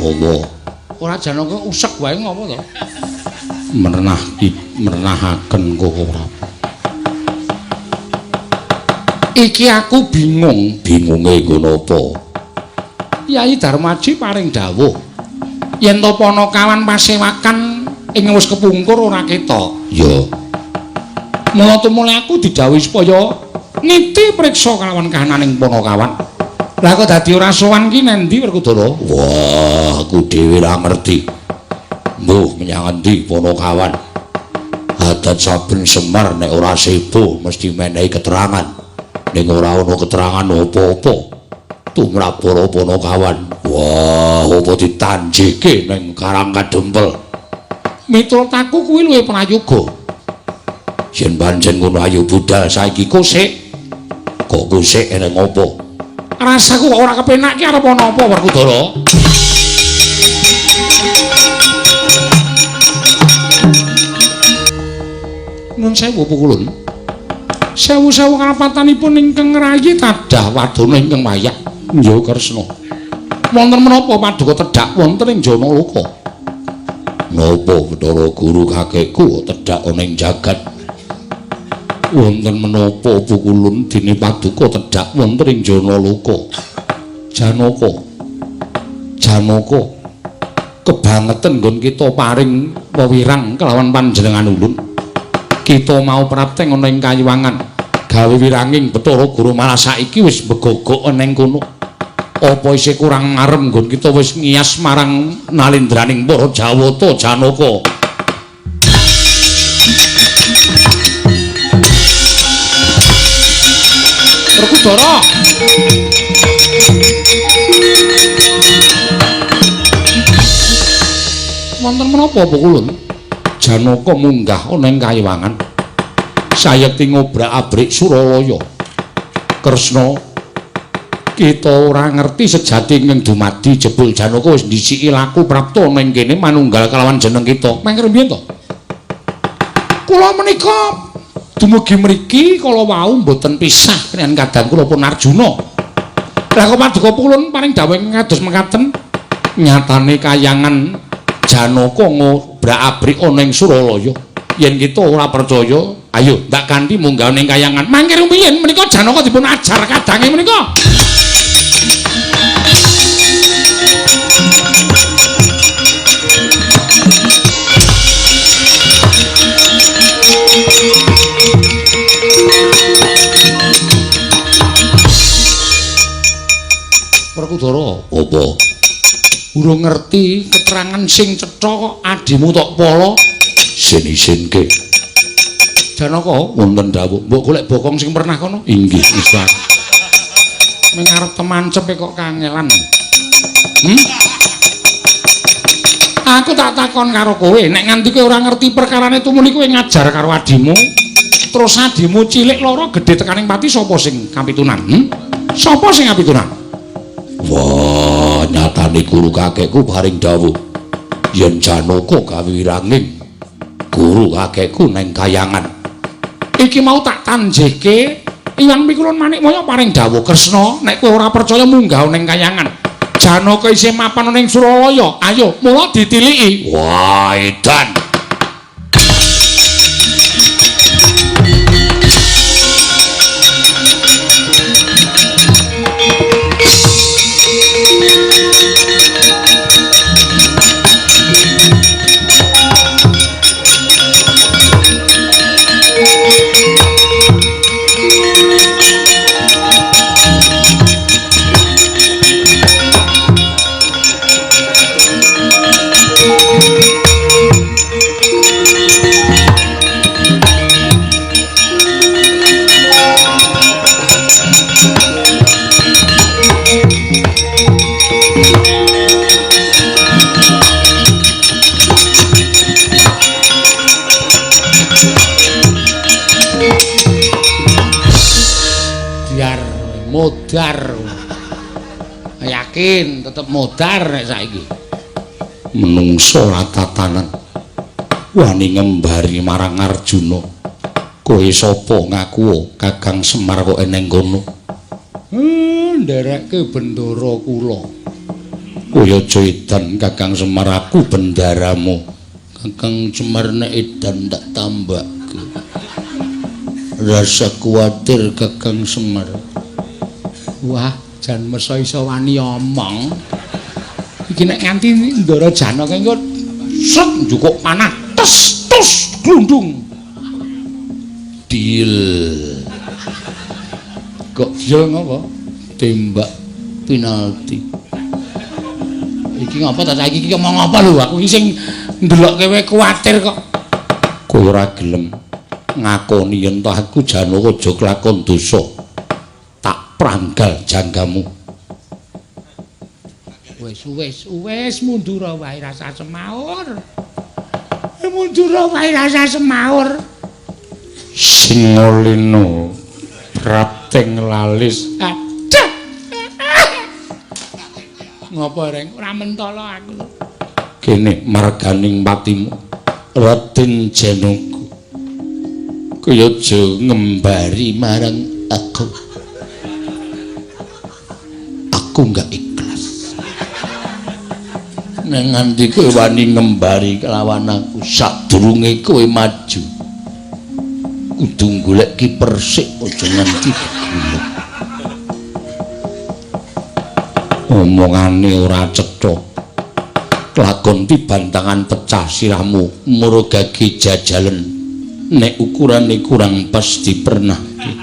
Oh, ora Janaka usek wae ngopo to? Merenah merenahaken kok ora. Iki aku bingung, bingunge nggo napa? Kyai Darmaji paring dawuh yen to Panakawan pasewakan ing wis kepungkur ora ketok. Ya. Mula tumule aku didhawuhi supaya niti priksa kalawan kahananing Panakawan. Lah kok dadi ora sowan ki nendi Werkudara? Wah, aku dhewe ora ngerti. Mbuh menyang endi Panakawan? Adat saben Semar nek ora sebo mesti menehi keterangan. Ning ora ana keterangan apa-apa. Tumrap para Panakawan. Wah, apa ditanjike ning Karang Kadempel? Miturut aku kuwi luwih prayoga. Yen pancen ngono ayo budal saiki kosik. Kok kosik eneng apa? Rasaku kok ora kepenak ki arep ana apa Werkudara? Nun sewu pukulun. Sewu-sewu karapatanipun ingkang ngrayi tadah wadana ingkang wayah Nja Kresna. Wonten menapa paduka tedhak wonten ing Janaloka? Napa Bathara Guru kakekku tedhak ana ing jagat? Wonten menapa pukulun dene paduka tedhak wonten ing Janaloka? Janaka. Janaka kebangetan nggon kita paring wewirang kelawan panjenengan ulun. Kita mau prapteng ana ing kayiwangan gawe wiranging Bathara Guru malah saiki wis begogok ana ing kono. Apa isih kurang marem nggon kita wis ngiyas marang nalendraning para Jawata Janaka. Werkudara. Wonten menapa pukulun? Janaka munggah ana ing kayiwangan. Sayekti ngobrak-abrik Suralaya. Kresna, kita ora ngerti sejati ing dumadi jebul Janaka wis ndhisiki laku prapta ana ing kene manunggal kelawan jeneng kita. Mangke mbiyen to? Kula menika dumugi mriki kala wau mboten pisah kaliyan kadang kula pun Arjuna. Lah kok paduka pulun paring dawuh kados mekaten nyatane kayangan Janaka ngobrak-abrik ana ing Suralaya. Yen kita ora percaya, ayo ndak kanthi munggah ning kayangan. Mangke rumiyin menika Janaka dipun ajar kadange menika. Werkudara, apa? Urung ngerti keterangan sing cetha kok adimu tok pala isin-isinke. Janaka wonten dawuh, mbok golek bokong sing pernah kono. Inggih, Ustaz. Ming arep temancepe kok kangelan. Aku tak takon karo kowe, nek nganti kowe ora ngerti perkarane tumuli kowe ngajar karo adimu, terus adimu cilik loro gedhe tekaning pati sapa sing kapitunan? Sapa sing kapitunan? Wah, nyatane guru kakekku paring dawuh yen Janaka gawe wiranging guru kakekku neng kayangan. Iki mau tak tanjihke Iwan Pikulun Manikmaya paring dawuh Kresna, nek kowe ora percaya munggah neng kayangan. Janaka isih mapan ning Suralaya. Ayo, mula ditiliki. Wah, edan. Modar. Yakin tetep modar nek saiki. Menungso ora tatanan. Wani ngembari marang Arjuna. Kowe sapa ngaku Kakang Semar kok eneng kono? Nderekke bendara kula. Kowe aja edan Kakang Semar, aku bendaramu. Kakang Semar nek edan tak tambake. Rasa kuwatir Kakang Semar. Wah, jan mesa iso wani omong. Iki nek nganti Ndara Janaka engko set njukuk panah tes tus glundung. Deal. Kok deal ngopo? Tembak penalti. Iki ngopo ta saiki iki omong apa lho? Aku iki sing ndelokke kowe kuwatir kok. Kowe ora gelem ngakoni yen toh aku Janaka aja kelakon dosa. Tak pranggal janggamu. Wis wis wis mundur wae rasa semaur. Mundur wae rasa semaur. Singolino prapteng lalis. Aduh. Ngopo reng? Ora mentolo aku. Kene marganing patimu Raden Janaka. Kowe aja ngembari marang aku. Aku enggak ikhlas. Nek nganti kowe wani ngembari kelawan aku sadurunge kowe maju. Kudu golek ki persik aja nganti geguluk. Omongane ora cetha. Lakon tibantangan pecah sirahmu murugage jajalen. Nek ukurane kurang pas dipernahke.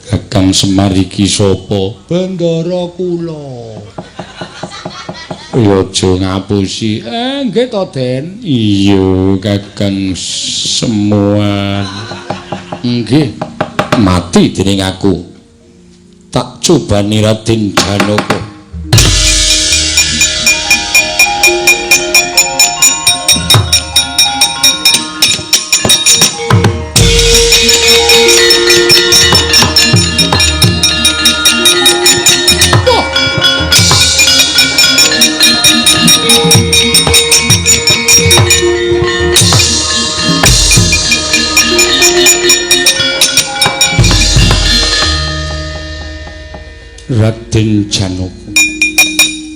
Kakang Semar iki sapa? Bendara kula. Ya aja ngapusi. Nggih to, Den. Iya, Kakang Semar. Nggih. Mati dening aku. Tak cobani Raden Janaka. Raden Janaka,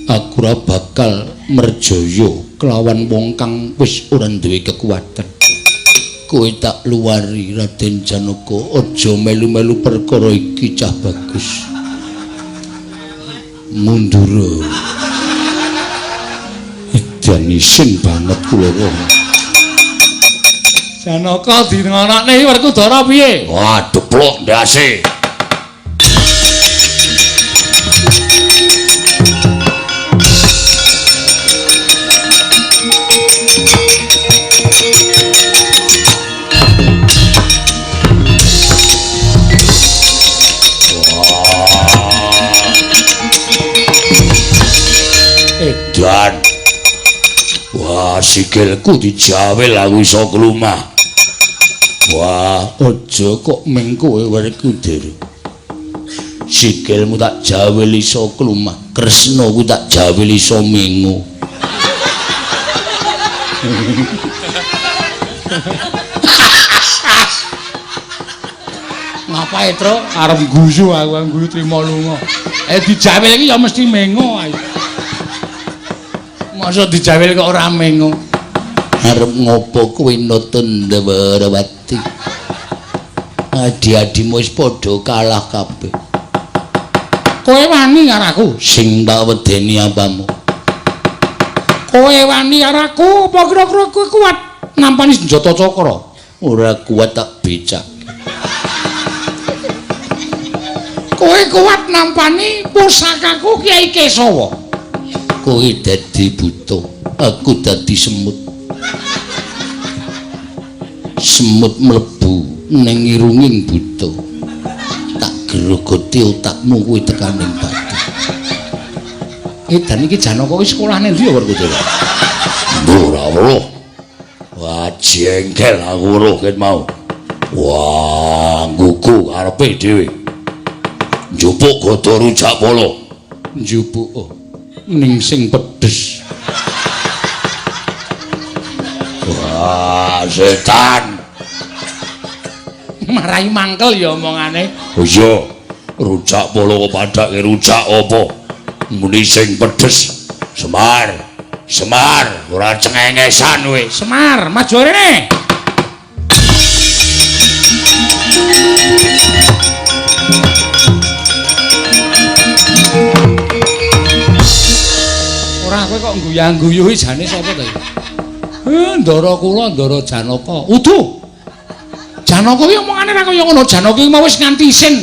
aku ora bakal merjaya kelawan wong kang wis ora duwe kekuatan. Kowe tak luwari Raden Janaka, aja melu-melu perkara iki cah bagus. Mundur. Edan isin banget kula. Janaka dingonokne Werkudara piye? Wah, deplok ndase. Edan. Wah, sikilku dijawil aku iso klumah. Wah, aja kok ming kowe Werkudara. Sikilmu tak jawil iso klumah, Kresna ku tak jawil iso mengo. Ngapae, Tru? Arep guyu aku, guyu trimo lunga. Dijawil iki ya mesti mengo ayo. Masa dijawil kok ora mengo? Arep ngopo kowe nata Ndawrawati? Adi-adimu wis padha kalah kabeh. Kowe wani karo aku? Sing tak wedeni apamu? Kowe wani karo aku apa kira-kira kowe kuat nampani senjata cakra? Ora kuat tak becak. Kowe kuat nampani pusakaku Kyai Kesawa. Kowe dadi buta, aku dadi semut. Semut mlebu ning irunging buta. Tak grogoti otakmu kuwi tekaning batu. Edan iki Janaka kuwi sekolah ning ndi ya Werkudara? Ora weruh. Wah, jengkel aku weruh ket mau. Wah, nggugu karepe dhewe. Njupuk gada rujak pala. Njupuk ning sing pedes. Wah, setan. Marai mangkel ya omongane. Oh iya, rujak pala kok padake rujak apa? Muni sing pedes. Semar. Semar, ora cengengesan kowe. Semar, maju rene. Ora kowe kok guyang-guyu iki jane sapa to iki? Ndara kula Ndara Janaka. Udu. Janaka iki omongane ra kaya ngono. Janaka iki mau wis nganti isin.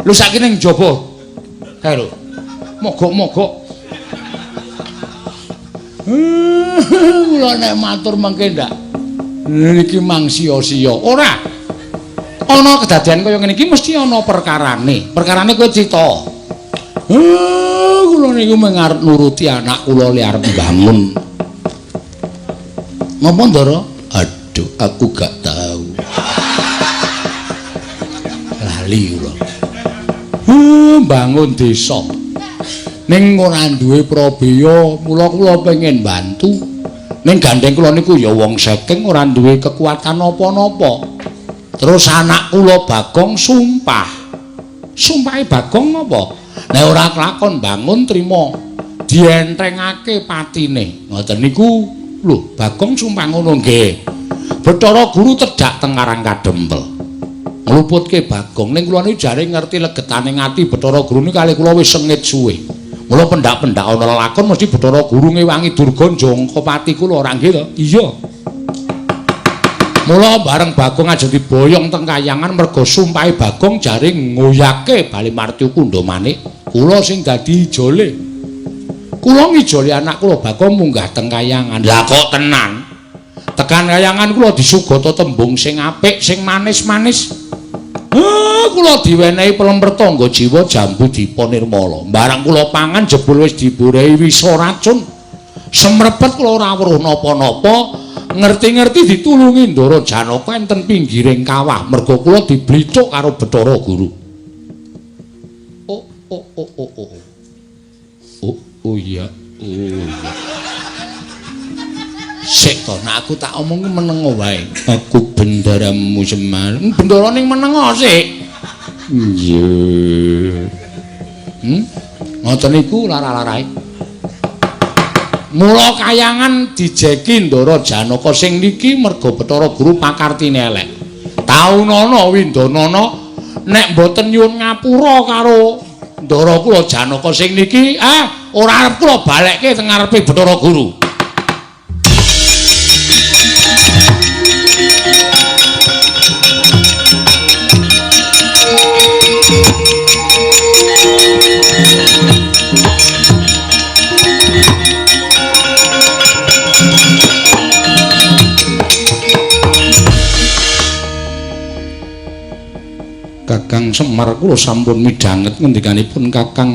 Lho saiki ning njaba. Kae lho. Mogok-mogok. Kula nek matur mengke ndak. Niki mang sia-sia. Ora. Ana kedadean kaya ngene iki mesti ana perkarane. Perkarane kowe crita. Kula niku mung arep nuruti anak kula li arep mbangun. Ngopo, Ndara? Aduh, aku gak tahu. Lali kula. Bangun desa. Ning ora duwe prabeya, mula kula pengen bantu. Ning gandeng kula niku ya wong saking ora duwe kekuatan napa-napa. Terus anak kula Bagong sumpah. Sumpahe Bagong apa? Nek ora kelakon bangun trima dientrengake patine. Ngoten niku. Lho, Bagong sumpah ngono nggih. Bathara Guru tedhak teng Karang Kadempel. Ngluputke Bagong. Ning kula niku jare ngerti legetane ati Bathara Guru niku kalih kula wis sengit suwe. Mula pendak-pendak ana lelakon mesti Bathara Guru ngewangi Durga njangka pati kula ora nggih to? Iya. Mula bareng Bagong aja diboyong teng kayangan merga sumpahe Bagong jare ngoyake Bali Martyu Kundha Manik. Kula sing dadi ijole. Kula ngijoli anak kula Bagong munggah teng kayangan. Lah kok tenan? Tekan kayangan kula disugata tembung sing apik, sing manis-manis. Kula diwenehi pelemper tangga jiwa jambu dipa nirmala. Barang kula pangan jebul wis diborehi wisa racun. Semrepet kula ora weruh napa-napa. Ngerti-ngerti ditulungi Ndara Janaka enten pinggiring kawah merga kula diblicuk karo Bathara Guru. Oh oh oh oh oh. Oh oh iya, oh iya. Sik to, nek aku tak omong menengo wae. Aku bendaramu Semar. Bendara ning menengo sik. Iya. Ngoten niku lara-larae. Mula kayangan dijeki Ndara Janaka sing niki merga Bathara Guru pakartine elek. Taunana Windanana nek mboten nyuwun ngapura karo Ndara kula Janaka sing niki, ora arep kula balekke teng ngarepe Bathara Guru. Kakang Semar kula sampun midhanget ngendikanipun Kakang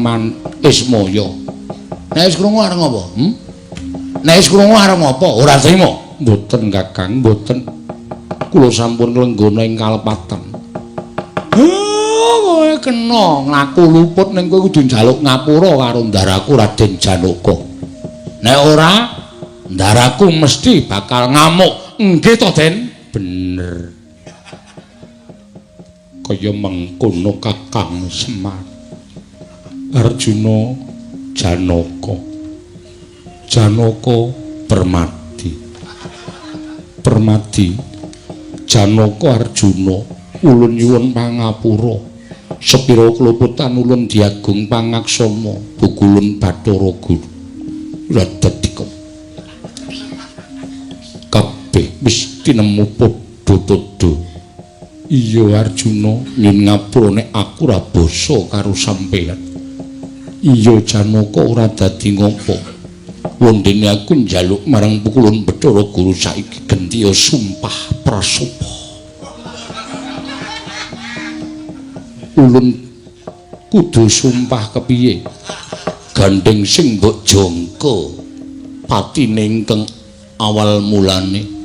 Ismaya. Nek wis krungu arep ngapa? Nek wis krungu arep ngapa? Ora trima. Mboten Kakang, mboten. Kula sampun nglenggana ing kalepatan. Kowe kena ngaku luput ning kowe kudu njaluk ngapura karo ndaraku Raden Janaka. Nek ora, ndaraku mesti bakal ngamuk. Nggih to, Den? Bener. Kaya mengkono Kakang Semar. Arjuna Janaka. Janaka Permadi. Permadi Janaka Arjuna ulun nyuwun pangapura. Sepira kluputan ulun diagung pangaksama bukulun Bathara Guru. Radadika. Kabeh wis tinemu padha-padha. Iya Arjuna, nyuwun ngapura nek aku ora basa karo sampeyan. Iya Janaka ora dadi ngopo. Wondene aku njaluk marang pukulun Bathara Guru saiki gentiya sumpah prasapa. Ulun kudu sumpah kepiye? Gandeng sing mbok jangka patine ingkang awal mulane.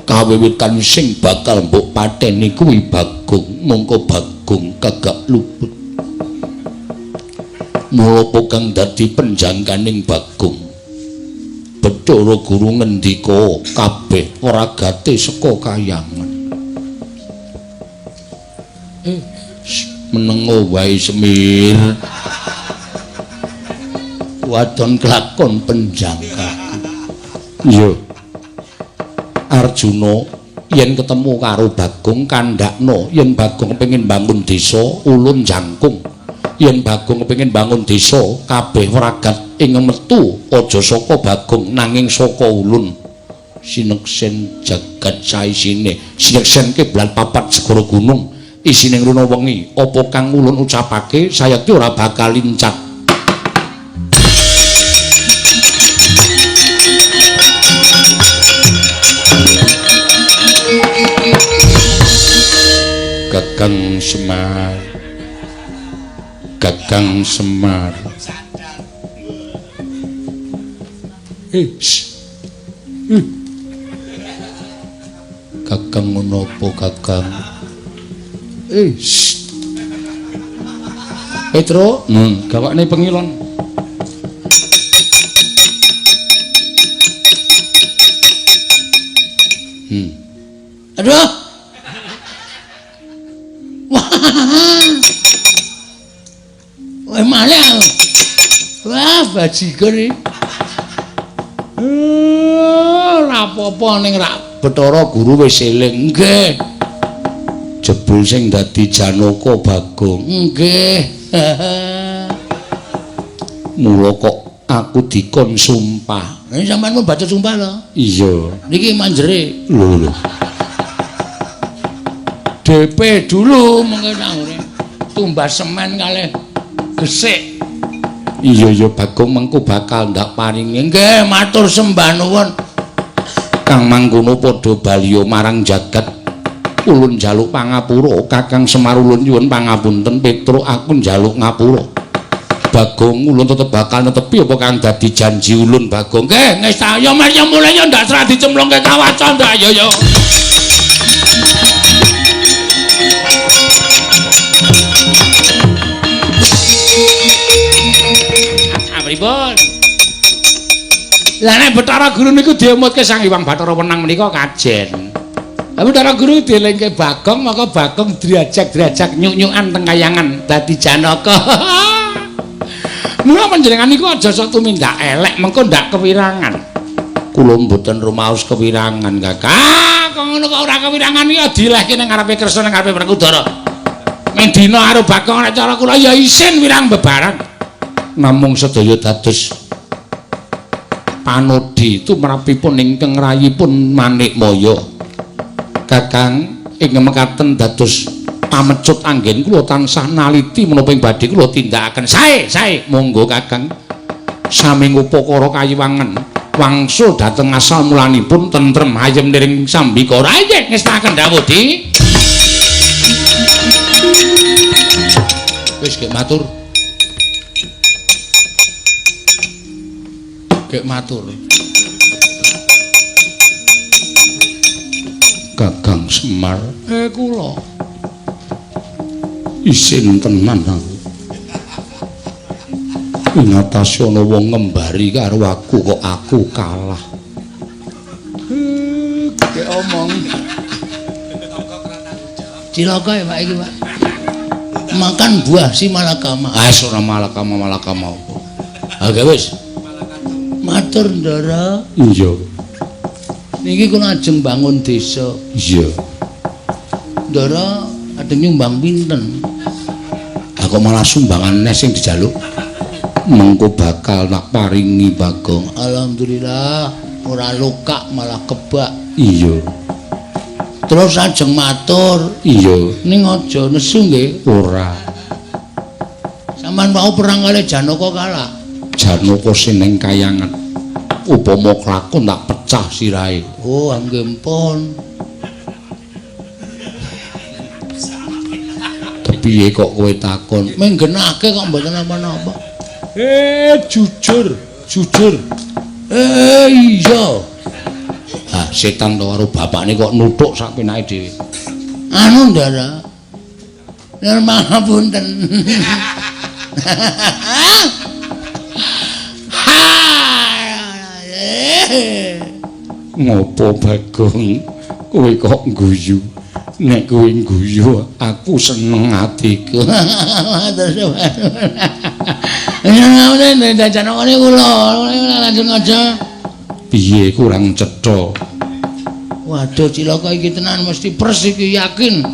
Kawiwitan sing bakal mbok pateni kuwi Bagong, mongko Bagong kagak luput. Mula kang dadi penjangkaning Bagong. Bathara Guru ngendika kabeh ragate saka kayangan. Menengo wae Semir. Wadon kelakon penjangkaku. Iya. Arjuna yen ketemu karo Bagong kandhakno yen Bagong kepengin bangun desa ulun jangkung. Yen Bagong kepengin bangun desa kabeh wragat ing metu aja saka Bagong nanging saka ulun. Sineksen jagat saisine, sineksen kiblat papat segara gunung isine ngruna wengi apa kang ulun ucapake sayekti ora bakal lincat. Kakang Semar, Kakang Semar. Kakang ngono apa Kakang? Petro, gawakne pengilon. Aduh. Wah. Wah, malah. Wah, bajigur iki. Ora apa-apa ning rak Bathara Guru wis eling. Nggih. Jebul sing dadi Janaka Bagong. Nggih. Mula kok aku dikon sumpah. Ini sampean mau baca sumpah lho. Iya. Niki manjere. Lho lho. DP dulu mengke nangure. Tumbas semen kalih gesik. Iya ya Bagong mengko bakal ndak paringi. Nggih, matur sembah nuwun. Kang mangkono padha baliya marang jagat. Ulun njaluk pangapura, Kakang Semar ulun nyuwun pangapunten Petruk aku njaluk ngapura. Bagong ulun tetep bakal netepi apa kang dadi janji ulun Bagong. Nggih, wis ta ya Mas ya mulai ya ndak serah dicemplungke kawaca ndak ya ya. Pripun? Lah nek Bathara Guru niku diemutke Sang Hyang Bathara Wenang menika kajen. Lah Bathara Guru dielingke Bagong, maka Bagong diajak-diajak nyuk-nyukan teng kayangan dadi Janaka. Mula panjenengan niku aja sok tumindak elek, mengko ndak kewirangan. Kula mboten rumaos kewirangan, Kakak. Kok ngono kok ora kewirangan iki dilehke ning ngarepe Kresna ning ngarepe Werkudara. Mendina karo Bagong nek cara kula ya isin wirang bebarang. Namung sedaya dados panodhi tumrapipun ingkang rayipun Manikmaya. Kakang ing mekaten dados pamecut anggen kula tansah naliti menapa ing badhe kula tindakaken. Sae, sae, monggo Kakang. Sami ngupakara kayiwangan wangsul dhateng asal mulanipun tentrem ayem niring sambikara. Nggih, ngestaken dawuh di. Wis gek matur. Gek matur. Kakang Semar, kula isin tenan aku. Ing atase ana wong ngembari karo aku kok aku kalah. Gek omong. Cilaka ya Pak iki, Pak. Makan buah si malakama. Ah, ora malakama malakama apa. Ha wis. Matur Ndara. Iya. Niki kula ajeng bangun desa. Iya. Ndara ajeng nyumbang pinten? Ha kok malah sumbangan neh sing dijaluk? Mengko bakal tak paringi Bagong. Alhamdulillah ora luka malah kebak. Iya. Terus ajeng matur. Iya. Ning aja nesu nggih. Ora. Sampeyan wau perang kali Janaka kalah. Janaka sing ning kayangan. Upama klakon tak pecah sirahe. Oh, nggih pun. Kepiye kok kowe takon? Menggenake kok mboten napa-napa. Jujur, jujur. Iya. Ah, setan to karo bapakne kok nuthuk sak penake dhewe. Anu, Ndara. Nyuwun pangapunten. Ngopo Bagong kowe kok ngguyu? Nek kowe ngguyu aku seneng atiku. Matur suwun. Piye kurang cetha? Waduh cilaka iki tenan mesti pers iki yakin.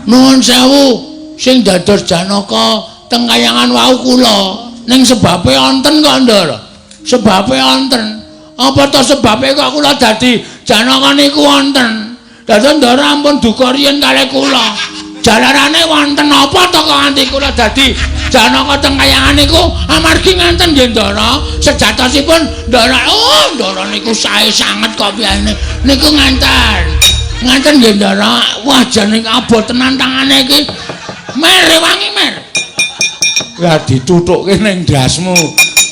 Nuwun sewu sing dados Janaka teng kayangan wau kula. Ning sebabe wonten kok, Ndara. Sebabe wonten. Apa to sebabe kok kula dadi Janaka niku wonten? Dados Ndara ampun duka riyen kalih kula. Jalarane wonten apa to kok nganti kula dadi Janaka teng kayangan niku amargi ngenten nggih Ndara. Sejatosipun Ndara, oh Ndara niku sae sanget kok piyane. Niku ngenten. Ngenten nggih Ndara. Wah jane abot tenan tangane iki. Mer wangi mer. Lah dituthukke ning ndasmu.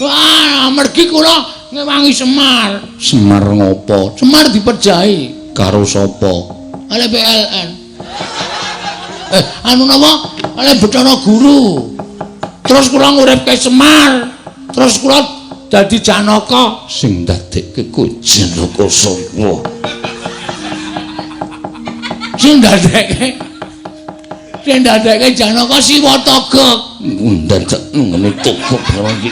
Wah, amargi kula ngewangi Semar. Semar ngopo? Semar dipejahi karo sapa? Oleh PLN. Anu napa? Kalih Bathara Guru. Terus kula nguripke Semar. Terus kula dadi Janaka. Sing dadekke kowe Janaka sapa? Sing dadekke Janaka Siwa Togok. Ndadak ngene togok barang iki.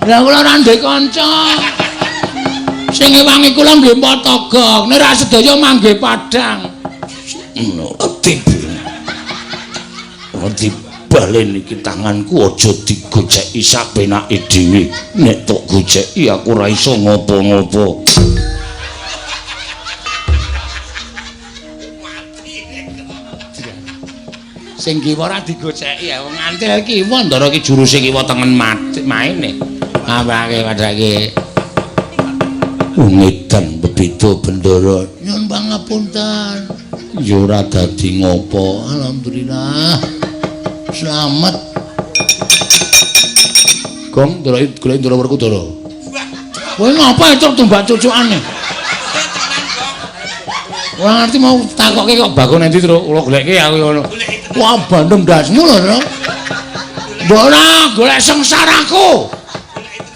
Lah kula ora ndek kanca. Sing ngewangi kula nggih Togok, nek ra sedaya manggih padhang. Ora dibalen iki tanganku aja digoceki sapenake dhewe. Nek tok goceki aku ora iso ngopo-ngopo. Sing kiwa ora digoceki ya wong ngantil kiwa ndara iki juruse kiwa tengen maine. Apake padake. Wong edan bebeda bendara. Nyuwun pangapunten. Ya ora dadi ngopo. Alhamdulillah. Slamet. Gong ndara golek ndara Werkudara. Kowe ngapa itu tumbak cucukane? Ora ngerti mau takoke kok Bagong endi, Tru? Kula goleke aku ngono. Wah, bandem ndasmu lho, Tru. Mbok ora golek sengsaraku.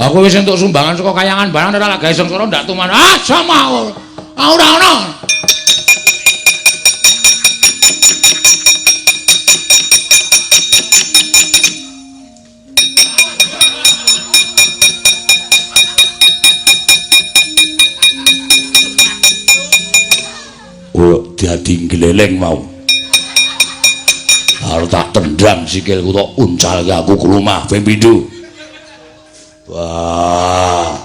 Aku wis entuk sumbangan saka kayangan barang ora lagae sengsara ndak tuman. Ah, sama aku. Ora ono. Oh, dadi gleleng mau. Arep tak tendang sikilku tok uncalke aku klumah ping pindho. Wah.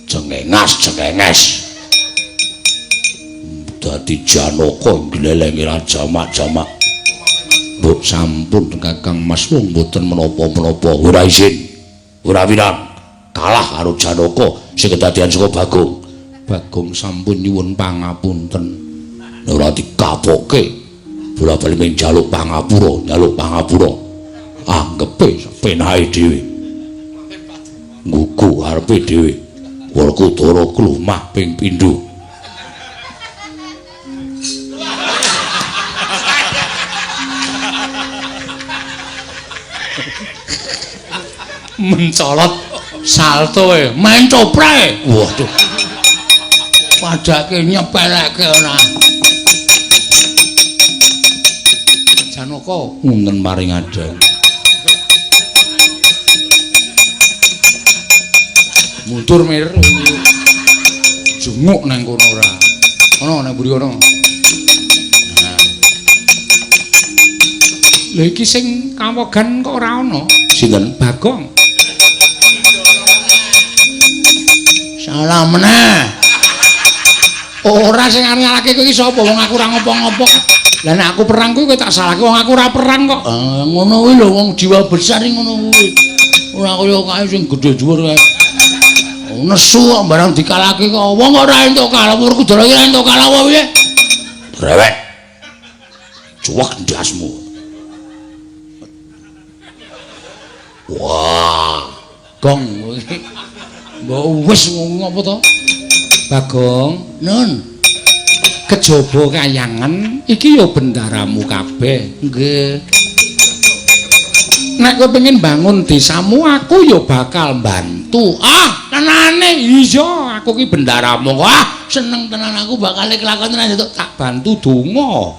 Cengengas, cengenges. Dadi Janaka glelenge ra jamak-jamak. Mbok sampun Kakang Mas wong mboten menapa-menapa. Ora isin. Ora wirang. Kalah karo Janaka sing kedadian saka Bagong. Bagong sampun nyuwun pangapunten. Ora dikapoke. Bola-bali mung njaluk pangapura, njaluk pangapura. Anggepe penake dhewe. Nggugu arepe dhewe. Werkudara klumah ping pindho. Mencolot salto e, main coprek. Waduh. Padake nyepeleke ora. Janaka wonten maring adang. Mundur mir. Junguk nang kono ora. Ana nang mburi kono. Nah. Lha iki sing kawogan kok ora ana? Sinten? Bagong. Salah meneh. Ora sing arep ngalahke kowe iki sapa? Wong aku ora ngopo-ngopo. Lah nek aku perang kuwi kowe tak salahke wong aku ora perang kok. Ah, ngono kuwi lho wong jiwa besar iki ngono kuwi. Ora kaya kae sing gedhe dhuwur kae. Nesu kok barang dikalahke kok wong ora entuk kalah, Werkudara iki ora entuk kalah apa piye? Brewek. Cuwek ndasmu. Wah, gong iki. Mbok wis ngopo to? Bagong, Nun. Kejaba kayangan iki ya bendaramu kabeh. Nggih. Nek kowe pengen bangun desamu, aku ya bakal mbantu. Ah, tenane iya, aku ki bendaramu. Wah, seneng tenan aku bakal kelakon tenan itu. Tak bantu donga.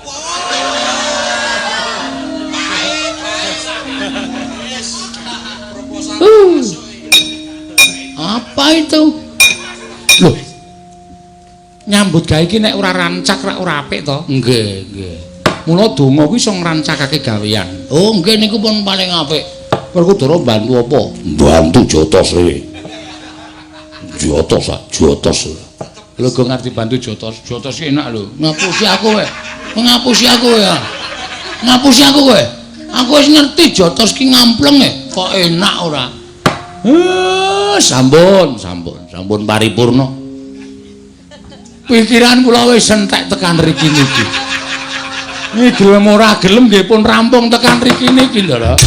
Apa itu? Loh. Nyambut gawe iki nek ora rancak rak ora apik to? Nggih, nggih. Mula donga kuwi iso ngrancakake gawean. Oh, nggih niku pun paling apik. Werkudara mbantu apa? Mbantu jotos e. Jotos, jotos. Lho kok ngerti bantu jotos? Jotos ki enak lho. Ngapusi aku kowe. Ngapusi aku ya. Ngapusi aku kowe. Aku wis ngerti jotos ki ngampleng e. Kok enak ora? Sampun, sampun, sampun paripurna. Pikiran kula wis entek tekan riki niki. Iki gelem ora gelem nggih pun rampung tekan riki niki lho.